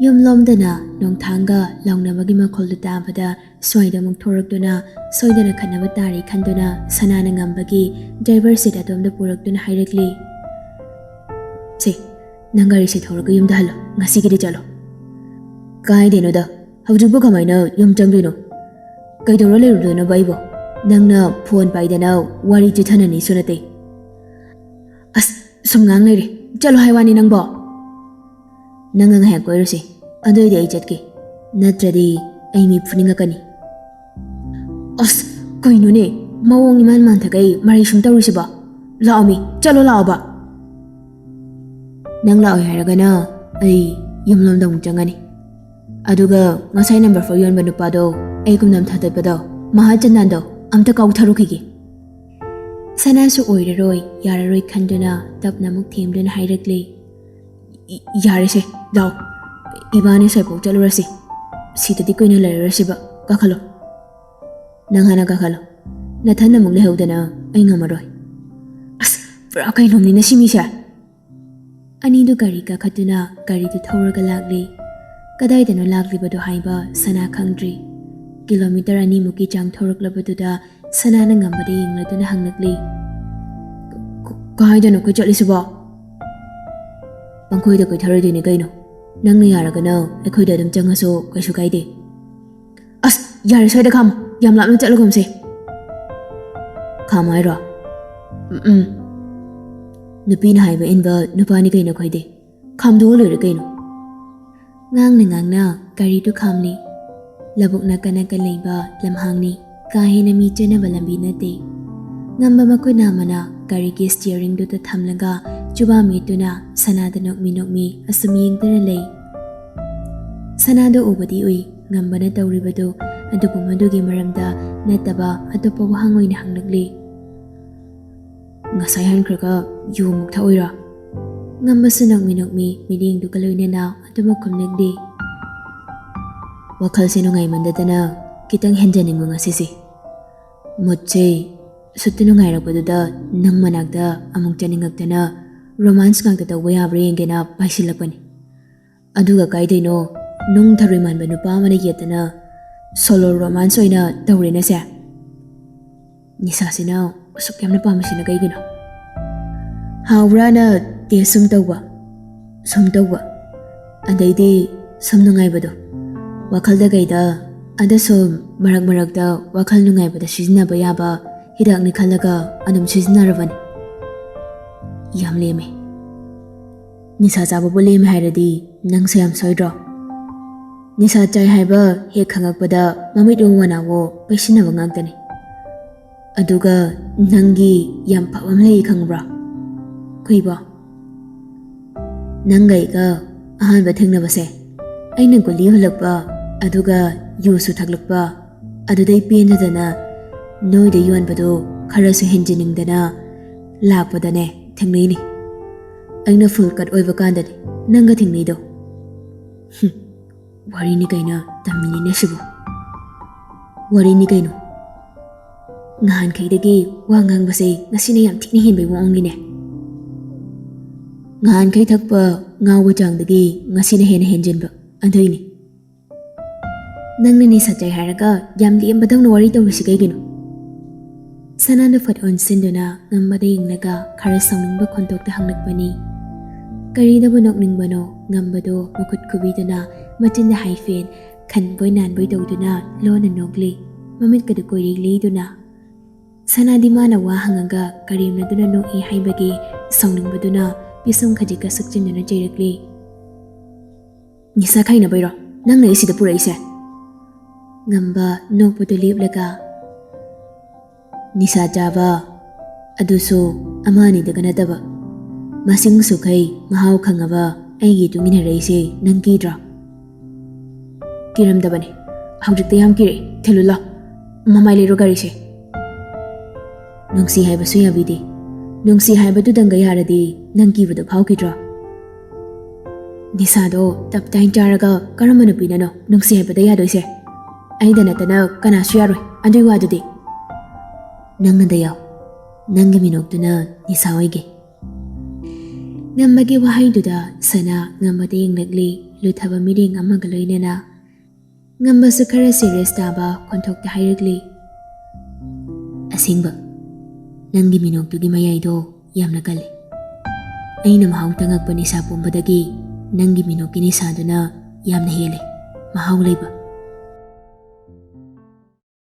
ꯌꯨꯝꯂꯣꯝꯗꯅ ꯅꯣꯡꯊꯥꯡꯒ ꯂꯥꯎꯅꯕꯒꯤ ꯃꯈꯣꯜꯗꯨ ꯇꯥꯕꯗ ꯁ꯭ꯋꯥꯏꯗ ꯑꯃꯨꯛ ꯊꯣꯔꯛꯇꯨꯅ ꯁꯣꯏꯗꯅ ꯈꯠꯅꯕ ꯇꯥꯔꯦ ꯈꯟꯗꯨꯅ ꯁꯅꯥꯅ ꯉꯝꯕꯒꯤ ꯗ꯭ꯔꯥꯏꯚꯔ ꯁꯤꯠ ꯑꯗꯣꯝꯗ ꯄꯨꯔꯛꯇꯨꯅ ꯍꯥꯏꯔꯛꯂꯤ, "ꯁꯦ, ꯅꯪ ꯒꯥꯔꯤꯁꯦ ꯊꯧꯔꯒ ꯌꯨꯝꯗ ꯍꯜꯂꯣ, ꯉꯁꯤꯒꯤꯗꯤ ꯆꯠꯂꯣ꯫" "ꯀꯥꯏꯗꯩꯅꯣꯗ, ꯍꯧꯖꯤꯛꯄꯨ ꯀꯃꯥꯏꯅ ꯌꯨꯝ ꯆꯪꯗꯣꯏꯅꯣ? ꯀꯩꯗꯧꯔ ꯂꯩꯔꯨꯗꯣꯏꯅꯣꯕ ꯑꯩꯕꯣ? ꯅꯪꯅ ꯐꯣꯟ ꯄꯥꯏꯗꯅ ꯋꯥꯔꯤ ꯆꯤꯊꯅꯅꯤꯁꯨ ꯅꯠꯇꯦ꯫" "ꯑꯁ, ꯁꯨꯝ ꯉꯥꯡ ꯂꯩꯔꯦ, ꯆꯠꯂꯣ ꯍꯥꯏ ꯋꯥꯅꯤ ꯅꯪꯕꯣ꯫ ꯅꯪꯒ ꯉꯥꯏꯍꯥꯛ ꯀꯣꯏꯔꯨꯁꯦ, ꯑꯗꯨꯑꯣꯏꯗꯤ ꯑꯩ ꯆꯠꯀꯦ, ꯅꯠꯇ꯭ꯔꯗꯤ ꯑꯩ ꯃꯤ ꯐꯨꯅꯤꯡꯉꯛꯀꯅꯤ꯫" "ꯑꯁ, ꯀꯩꯅꯣꯅꯦ, ꯃꯑꯣꯡ ꯏꯃꯥꯟ ꯃꯥꯟꯊꯒꯩ ꯃꯔꯩ ꯁꯨꯝ ꯇꯧꯔꯤꯁꯤꯕꯣ? ꯂꯥꯛꯑꯣ ꯃꯤ, ꯆꯠꯂꯣ ꯂꯥꯛꯑꯣꯕ꯫" "ꯅꯪ ꯂꯥꯛꯑꯣꯏ ꯍꯥꯏꯔꯒꯅ ꯑꯩ ꯌꯨꯝꯂꯣꯝꯗ ꯑꯃꯨꯛ ꯆꯪꯉꯅꯤ꯫ ꯑꯗꯨꯒ ꯉꯁꯥꯏ ꯅꯝꯕꯔ ꯐꯣꯔ ꯌꯣꯟꯕ ꯅꯨꯄꯥꯗꯣ ꯑꯩ ꯀꯨꯝꯅꯝ ꯊꯥꯗꯠꯄꯗꯣ, ꯃꯍꯥꯆꯟꯗꯥꯟꯗꯣ ꯑꯝꯇ ꯀꯥꯎꯊꯔꯨꯈꯤꯒꯦ꯫" ꯁꯅꯥꯁꯨ ꯑꯣꯏꯔꯔꯣꯏ ꯌꯥꯔꯔꯣꯏ ꯈꯟꯗꯨꯅ ꯇꯞꯅ ꯑꯃꯨꯛ ꯊꯦꯝꯗꯨꯅ ꯍꯥꯏꯔꯛꯂꯦ, "ꯏ-, ꯌꯥꯔꯦꯁꯦ, ꯂꯥꯛꯑꯣ꯫ ꯏꯕꯥꯅꯤ ꯁ꯭ꯋꯥꯏꯐꯥꯎ ꯆꯠꯂꯨꯔꯁꯤ꯫ ꯁꯤꯗꯗꯤ ꯀꯨꯏꯅ ꯂꯩꯔꯔꯣꯏꯁꯤꯕ꯫ ꯀꯥꯈꯠꯂꯣ꯫ ꯅꯪ ꯍꯥꯟꯅ ꯀꯥꯈꯠꯂꯣ꯫ ꯅꯊꯟꯅ ꯑꯃꯨꯛ ꯂꯩꯍꯧꯗꯅ ꯑꯩ ꯉꯝꯃꯔꯣꯏ꯫" "ꯑꯁ, ꯄꯨꯔꯥ ꯀꯩꯅꯣꯝꯅꯤꯅ ꯁꯤ ꯃꯤꯁꯦ꯫" ꯑꯅꯤꯗꯨ ꯒꯥꯔꯤ ꯀꯥꯈꯠꯇꯨꯅ ꯒꯥꯔꯤꯗꯨ ꯊꯧꯔꯒ ꯂꯥꯛꯂꯤ꯫ ꯀꯗꯥꯏꯗꯅꯣ ꯂꯥꯛꯂꯤꯕꯗꯣ ꯍꯥꯏꯕ ꯁꯅꯥ ꯈꯪꯗ꯭ꯔꯤ꯫ ꯀꯤꯂꯣꯃꯤꯇꯔ ꯑꯅꯤꯃꯨꯛꯀꯤ ꯆꯥꯡ ꯊꯧꯔꯛꯂꯕꯗꯨꯗ ꯁꯅꯥꯅ ꯉꯝꯕꯗ ꯌꯦꯡꯂꯗꯨꯅ ꯍꯪꯂꯛꯂꯤ, "ꯀ-, ꯀ-, ꯀꯥꯏꯗꯅꯣ ꯑꯩꯈꯣꯏ ꯆꯠꯂꯤꯁꯤꯕꯣ?" "ꯄꯪꯈꯣꯏꯗ ꯀꯣꯏꯊꯔꯣꯏꯗꯣꯏꯅꯤ ꯀꯩꯅꯣ꯫ ꯅꯪꯅ ꯌꯥꯔꯒꯅ ꯑꯩꯈꯣꯏꯗ ꯑꯗꯨꯝ ꯆꯪꯉꯁꯨ ꯀꯩꯁꯨ ꯀꯥꯏꯗꯦ꯫" "ꯑꯁ, ꯌꯥꯔꯦ, ꯁ꯭ꯋꯥꯏꯗ ꯈꯥꯝꯃꯣ, ꯌꯥꯝ ꯂꯥꯞꯅ ꯆꯠꯂꯒꯨꯝꯁꯦ꯫" "ꯈꯥꯝꯃꯣ ꯍꯥꯏꯔꯣ?" "ꯎꯝ, ꯎꯝ꯫ ꯅꯨꯄꯤꯅ ꯍꯥꯏꯕ ꯏꯟꯕ ꯅꯨꯄꯥꯅꯤ ꯀꯩꯅꯣ ꯑꯩꯈꯣꯏꯗꯤ꯫ ꯈꯥꯝꯗꯣꯛꯑ ꯂꯣꯏꯔꯦ ꯀꯩꯅꯣ꯫" ꯉꯥꯡꯅ ꯉꯥꯡꯅ ꯒꯥꯔꯤꯗꯨ ꯈꯥꯝꯂꯤ꯫ ꯂꯧꯕꯨꯛ ꯅꯥꯀꯟ ꯅꯥꯀꯟ ꯂꯩꯕ ꯂꯝꯍꯥꯡꯅꯤ꯫ ꯀꯥ ꯍꯦꯟꯅ ꯃꯤ ꯆꯦꯟꯅꯕ ꯂꯝꯕꯤ ꯅꯠꯇꯦ꯫ ꯉꯝꯕ ꯃꯈꯨꯠ ꯅꯥꯝꯃꯅ ꯒꯥꯔꯤꯒꯤ ꯁ꯭ꯇꯤꯌꯔꯤꯡꯗꯨꯗ ꯊꯝꯂꯒ ꯖꯨꯕꯥ ꯃꯦꯠꯇꯨꯅ ꯁꯅꯥꯗ ꯅꯣꯛꯃꯤ ꯅꯣꯛꯃꯤ ꯑꯁꯨꯝ ꯌꯦꯡꯗꯨꯅ ꯂꯩ꯫ ꯁꯅꯥꯗ ꯎꯕꯗꯤ ꯎꯏ, ꯉꯝꯕꯅ ꯇꯧꯔꯤꯕꯗꯨ ꯑꯗꯨꯕꯨ ꯃꯗꯨꯒꯤ ꯃꯔꯝꯗ ꯅꯠꯇꯕ ꯑꯇꯣꯞꯄ ꯋꯥꯍꯪ ꯑꯣꯏꯅ ꯍꯪꯂꯛꯂꯤ꯫ "ꯉꯁꯥꯏ ꯍꯟꯈ꯭ꯔꯒ ꯌꯨ ꯑꯃꯨꯛ ꯊꯛꯎꯏꯔꯣ?" ꯉꯝꯕꯁꯨ ꯅꯣꯛꯃꯤ ꯅꯣꯛꯃꯤ ꯃꯤꯠꯌꯦꯡꯗꯨꯒ ꯂꯣꯏꯅꯅ ꯑꯗꯨꯃꯛ ꯈꯨꯝꯂꯛꯂꯤ꯫ "ꯋꯥꯈꯜꯁꯦ ꯅꯨꯡꯉꯥꯏꯃꯟꯗꯗꯅ ꯈꯤꯇꯪ ꯍꯦꯟꯖꯅꯤꯡꯕ ꯉꯁꯤꯁꯦ꯫ ꯃꯨꯠꯁꯦ ꯁꯨꯠꯇ ꯅꯨꯡꯉꯥꯏꯔꯛꯄꯗꯨꯗ ꯅꯪ ꯃꯅꯥꯛꯇ ꯑꯃꯨꯛ ꯆꯠꯅꯤꯡꯉꯛꯇꯅ ꯔꯣꯃꯥꯟꯁ ꯉꯥꯛꯇ ꯇꯧꯕ ꯌꯥꯕ꯭ꯔꯥ ꯌꯦꯡꯒꯦꯅ ꯄꯥꯏꯁꯤꯜꯂꯛꯄꯅꯤ꯫ ꯑꯗꯨꯒ ꯀꯥꯏꯗꯩꯅꯣ ꯅꯨꯡ ꯊꯔꯣꯏ ꯃꯥꯟꯕ ꯅꯨꯄꯥ ꯑꯃꯅ ꯌꯦꯠꯇꯅ ꯁꯣꯂꯣ ꯔꯣꯃꯥꯟꯁ ꯑꯣꯏꯅ ꯇꯧꯔꯦꯅꯁꯦ꯫ ꯅꯤꯁꯥꯁꯤꯅ ꯑꯁꯨꯛ ꯌꯥꯝꯅ ꯄꯥꯝꯃꯤꯁꯤꯅ ꯀꯩꯒꯤꯅꯣ? ꯍꯥꯎꯕ꯭ꯔꯥꯅ ꯇꯦꯁ ꯁꯨꯝ ꯇꯧꯕ, ꯁꯨꯝ ꯇꯧꯕ, ꯑꯗꯩꯗꯤ ꯁꯨꯝ ꯅꯨꯡꯉꯥꯏꯕꯗꯣ꯫ ꯋꯥꯈꯜꯗ ꯀꯩꯗ ꯑꯗ ꯁꯨꯝ ꯃꯔꯛ ꯃꯔꯛꯇ ꯋꯥꯈꯜ ꯅꯨꯡꯉꯥꯏꯕꯗ ꯁꯤꯖꯤꯟꯅꯕ ꯌꯥꯕ ꯍꯤꯗꯥꯛꯅꯤ ꯈꯜꯂꯒ ꯑꯗꯨꯝ ꯁꯤꯖꯤꯟꯅꯔꯕꯅꯤ꯫ ꯌꯥꯝ ꯂꯦꯝꯃꯦ꯫ ꯅꯤꯁꯥ ꯆꯥꯕꯕꯨ ꯂꯦꯝꯃꯦ ꯍꯥꯏꯔꯗꯤ ꯅꯪꯁꯦ ꯌꯥꯝ ꯁꯣꯏꯗ꯭ꯔꯣ? ꯅꯤꯁꯥ ꯆꯥꯏ ꯍꯥꯏꯕ ꯍꯦꯛ ꯈꯪꯉꯛꯄꯗ ꯃꯃꯤꯠ ꯎ ꯃꯅꯥꯋꯣ ꯄꯩꯁꯤꯟꯅꯕ ꯉꯥꯛꯇꯅꯤ꯫ ꯑꯗꯨꯒ ꯅꯪꯒꯤ ꯌꯥꯝ ꯐꯕ ꯑꯃ ꯂꯩ ꯈꯪꯕ꯭ꯔꯣ? ꯀꯩꯕꯣ? ꯅꯪꯒ ꯑꯩꯒ ꯑꯍꯥꯟꯕ ꯊꯦꯡꯅꯕꯁꯦ ꯑꯩꯅ ꯒꯨꯂꯤ ꯍꯨꯜꯂꯛꯄ, ꯑꯗꯨꯒ ꯌꯨꯁꯨ ꯊꯛꯂꯛꯄ, ꯑꯗꯨꯗꯩ ꯄꯦꯟꯗꯗꯅ ꯅꯣꯏꯗ ꯌꯣꯟꯕꯗꯣ ꯈꯔꯁꯨ ꯍꯦꯟꯖꯤꯟꯅꯤꯡꯗꯅ ꯂꯥꯛꯄꯗꯅꯦ ꯊꯦꯡꯅꯩꯅꯦ꯫ ꯑꯩꯅ ꯐꯨꯜ ꯀꯠ ꯑꯣꯏꯕ ꯀꯥꯟꯗꯅꯦ ꯅꯪꯒ ꯊꯦꯡꯅꯩꯗꯣ꯫ ꯍꯨꯝ, ꯋꯥꯔꯤꯅꯤ ꯀꯩꯅꯣ ꯇꯝꯃꯤꯅꯤꯅꯦ ꯁꯤꯕꯨ꯫ ꯋꯥꯔꯤꯅꯤ ꯀꯩꯅꯣ꯫ ꯉꯍꯥꯟꯈꯩꯗꯒꯤ ꯋꯥ ꯉꯥꯡꯕꯁꯦ ꯉꯁꯤꯅ ꯌꯥꯝ ꯊꯤꯅ ꯍꯦꯟꯕꯩ ꯃꯑꯣꯡꯅꯤꯅꯦ꯫ ꯉꯍꯥꯟꯈꯩ ꯊꯛꯄ ꯉꯥꯎꯕ ꯆꯥꯡꯗꯒꯤ ꯉꯁꯤꯅ ꯍꯦꯟꯅ ꯍꯦꯟꯖꯤꯟꯕ, ꯑꯗꯨꯏꯅꯤ꯫ ꯅꯪꯅ ꯅꯤꯁꯥ ꯆꯥꯏ ꯍꯥꯏꯔꯒ ꯌꯥꯝ ꯂꯦꯝꯕꯗꯧꯅ ꯋꯥꯔꯤ ꯇꯧꯔꯤꯁꯤ ꯀꯩꯒꯤꯅꯣ? ꯁꯅꯥꯅ ꯐꯠ ꯑꯣꯟꯁꯤꯟꯗꯨꯅ ꯉꯝꯕꯗ ꯌꯦꯡꯂꯒ ꯈꯔ ꯁꯥꯎꯅꯤꯡꯕ ꯈꯣꯟꯊꯣꯛꯇ ꯍꯪꯂꯛꯄꯅꯤ꯫ ꯀꯔꯤꯗꯕꯨ ꯅꯣꯛꯅꯤꯡꯕꯅꯣ? ꯉꯝꯕꯗꯣ ꯃꯈꯨꯠ ꯈꯨꯕꯤꯗꯨꯅ ꯃꯆꯤꯟꯗ ꯍꯥꯏꯐꯦꯟ ꯈꯟꯕꯣꯏ ꯅꯥꯟꯕꯣꯏ ꯇꯧꯗꯨꯅ ꯂꯣꯟꯅ ꯅꯣꯛꯂꯤ꯫ ꯃꯃꯤꯠꯀꯗꯨ ꯀꯣꯏꯔꯤ ꯂꯤꯗꯨꯅ꯫ ꯁꯅꯥꯗꯤ ꯃꯥꯅ ꯋꯥ ꯍꯪꯉꯒ ꯀꯔꯦꯝꯅꯗꯨꯅ ꯅꯣꯛꯏ ꯍꯥꯏꯕꯒꯤ ꯁꯥꯎꯅꯤꯡꯕꯗꯨꯅ ꯄꯤꯁꯨꯝ ꯈꯖꯤꯛꯀ ꯁꯨꯛꯆꯤꯟꯗꯨꯅ ꯆꯩꯔꯛꯂꯤ꯫ "ꯅꯤꯁꯥ ꯈꯥꯏꯅꯕꯩꯔꯣ ꯅꯪꯅ ꯑꯩ ꯁꯤꯗ ꯄꯨꯔꯛꯏꯁꯦ?" ꯉꯝꯕ ꯅꯣꯛꯄꯗꯨ ꯂꯦꯞꯂꯒ, "ꯅꯤꯁꯥ ꯆꯥꯕ, ꯑꯗꯨꯁꯨ ꯑꯃ ꯑꯅꯤꯗꯒ ꯅꯠꯇꯕ, ꯃꯁꯤꯡ ꯁꯨꯛꯈꯩ ꯃꯍꯥꯎ ꯈꯪꯉꯕ ꯑꯩꯒꯤ ꯏꯇꯨꯡ ꯏꯟꯅꯔꯛꯏꯁꯦ ꯅꯪ ꯀꯤꯗ꯭ꯔꯣ?" "ꯀꯤꯔꯝꯗꯕꯅꯦ, ꯍꯧꯖꯤꯛꯇ ꯌꯥꯝ ꯀꯤꯔꯛꯑꯦ꯫ ꯊꯤꯜꯂꯨ ꯂꯥꯎ, ꯃꯃꯥꯏ ꯂꯩꯔꯣ ꯒꯥꯔꯤꯁꯦ꯫" "ꯅꯨꯡꯁꯤ ꯍꯥꯏꯕꯁꯨ ꯌꯥꯕꯤꯗꯦ꯫ ꯅꯨꯡꯁꯤ ꯍꯥꯏꯕꯗꯨꯗꯪꯒ ꯌꯥꯔꯗꯤ ꯅꯪ ꯀꯤꯕꯗꯣ ꯐꯥꯎꯈꯤꯗ꯭ꯔꯣ?" "ꯅꯤꯁꯥꯗꯣ ꯇꯞ ꯇꯥꯏꯅ ꯆꯥꯔꯒ ꯀꯔꯝꯕ ꯅꯨꯄꯤꯅꯅꯣ ꯅꯨꯡꯁꯤ ꯍꯥꯏꯕꯗ ꯌꯥꯗꯣꯏꯁꯦ? ꯑꯩꯗ ꯅꯠꯇꯅ ꯀꯅꯥꯁꯨ ꯌꯥꯔꯣꯏ ꯑꯗꯨꯏ ꯋꯥꯗꯨꯗꯤ꯫" "ꯅꯪꯅꯗ ꯌꯥꯎ, ꯅꯪꯒꯤ ꯃꯤꯅꯣꯛꯇꯨꯅ ꯅꯤꯁꯥ ꯑꯣꯏꯒꯦ꯫" ꯉꯝꯕꯒꯤ ꯋꯥꯍꯩꯗꯨꯗ ꯁꯅꯥ ꯉꯝꯕꯗ ꯌꯦꯡꯂꯛꯂꯤ, ꯂꯨꯊꯕ ꯃꯤꯠꯌꯦꯡ ꯑꯃꯒ ꯂꯣꯏꯅꯅ꯫ ꯉꯝꯕꯁꯨ ꯈꯔ ꯁꯤꯔꯤꯌꯁ ꯇꯥꯕ ꯈꯣꯟꯊꯣꯛꯇ ꯍꯥꯏꯔꯛꯂꯤ, "ꯑꯁꯦꯡꯕ, ꯅꯪꯒꯤ ꯃꯤꯅꯣꯛꯇꯨꯒꯤ ꯃꯌꯥꯏꯗꯣ ꯌꯥꯝꯅ ꯀꯜꯂꯤ꯫ ꯑꯩꯅ ꯃꯍꯥꯎ ꯇꯪꯉꯛꯄ ꯅꯤꯁꯥ ꯄꯨꯝꯕꯗꯒꯤ ꯅꯪꯒꯤ ꯃꯤꯅꯣꯛꯀꯤ ꯅꯤꯁꯥꯗꯨꯅ ꯌꯥꯝꯅ ꯍꯦꯜꯂꯦ ꯃꯍꯥꯎ ꯂꯩꯕ꯫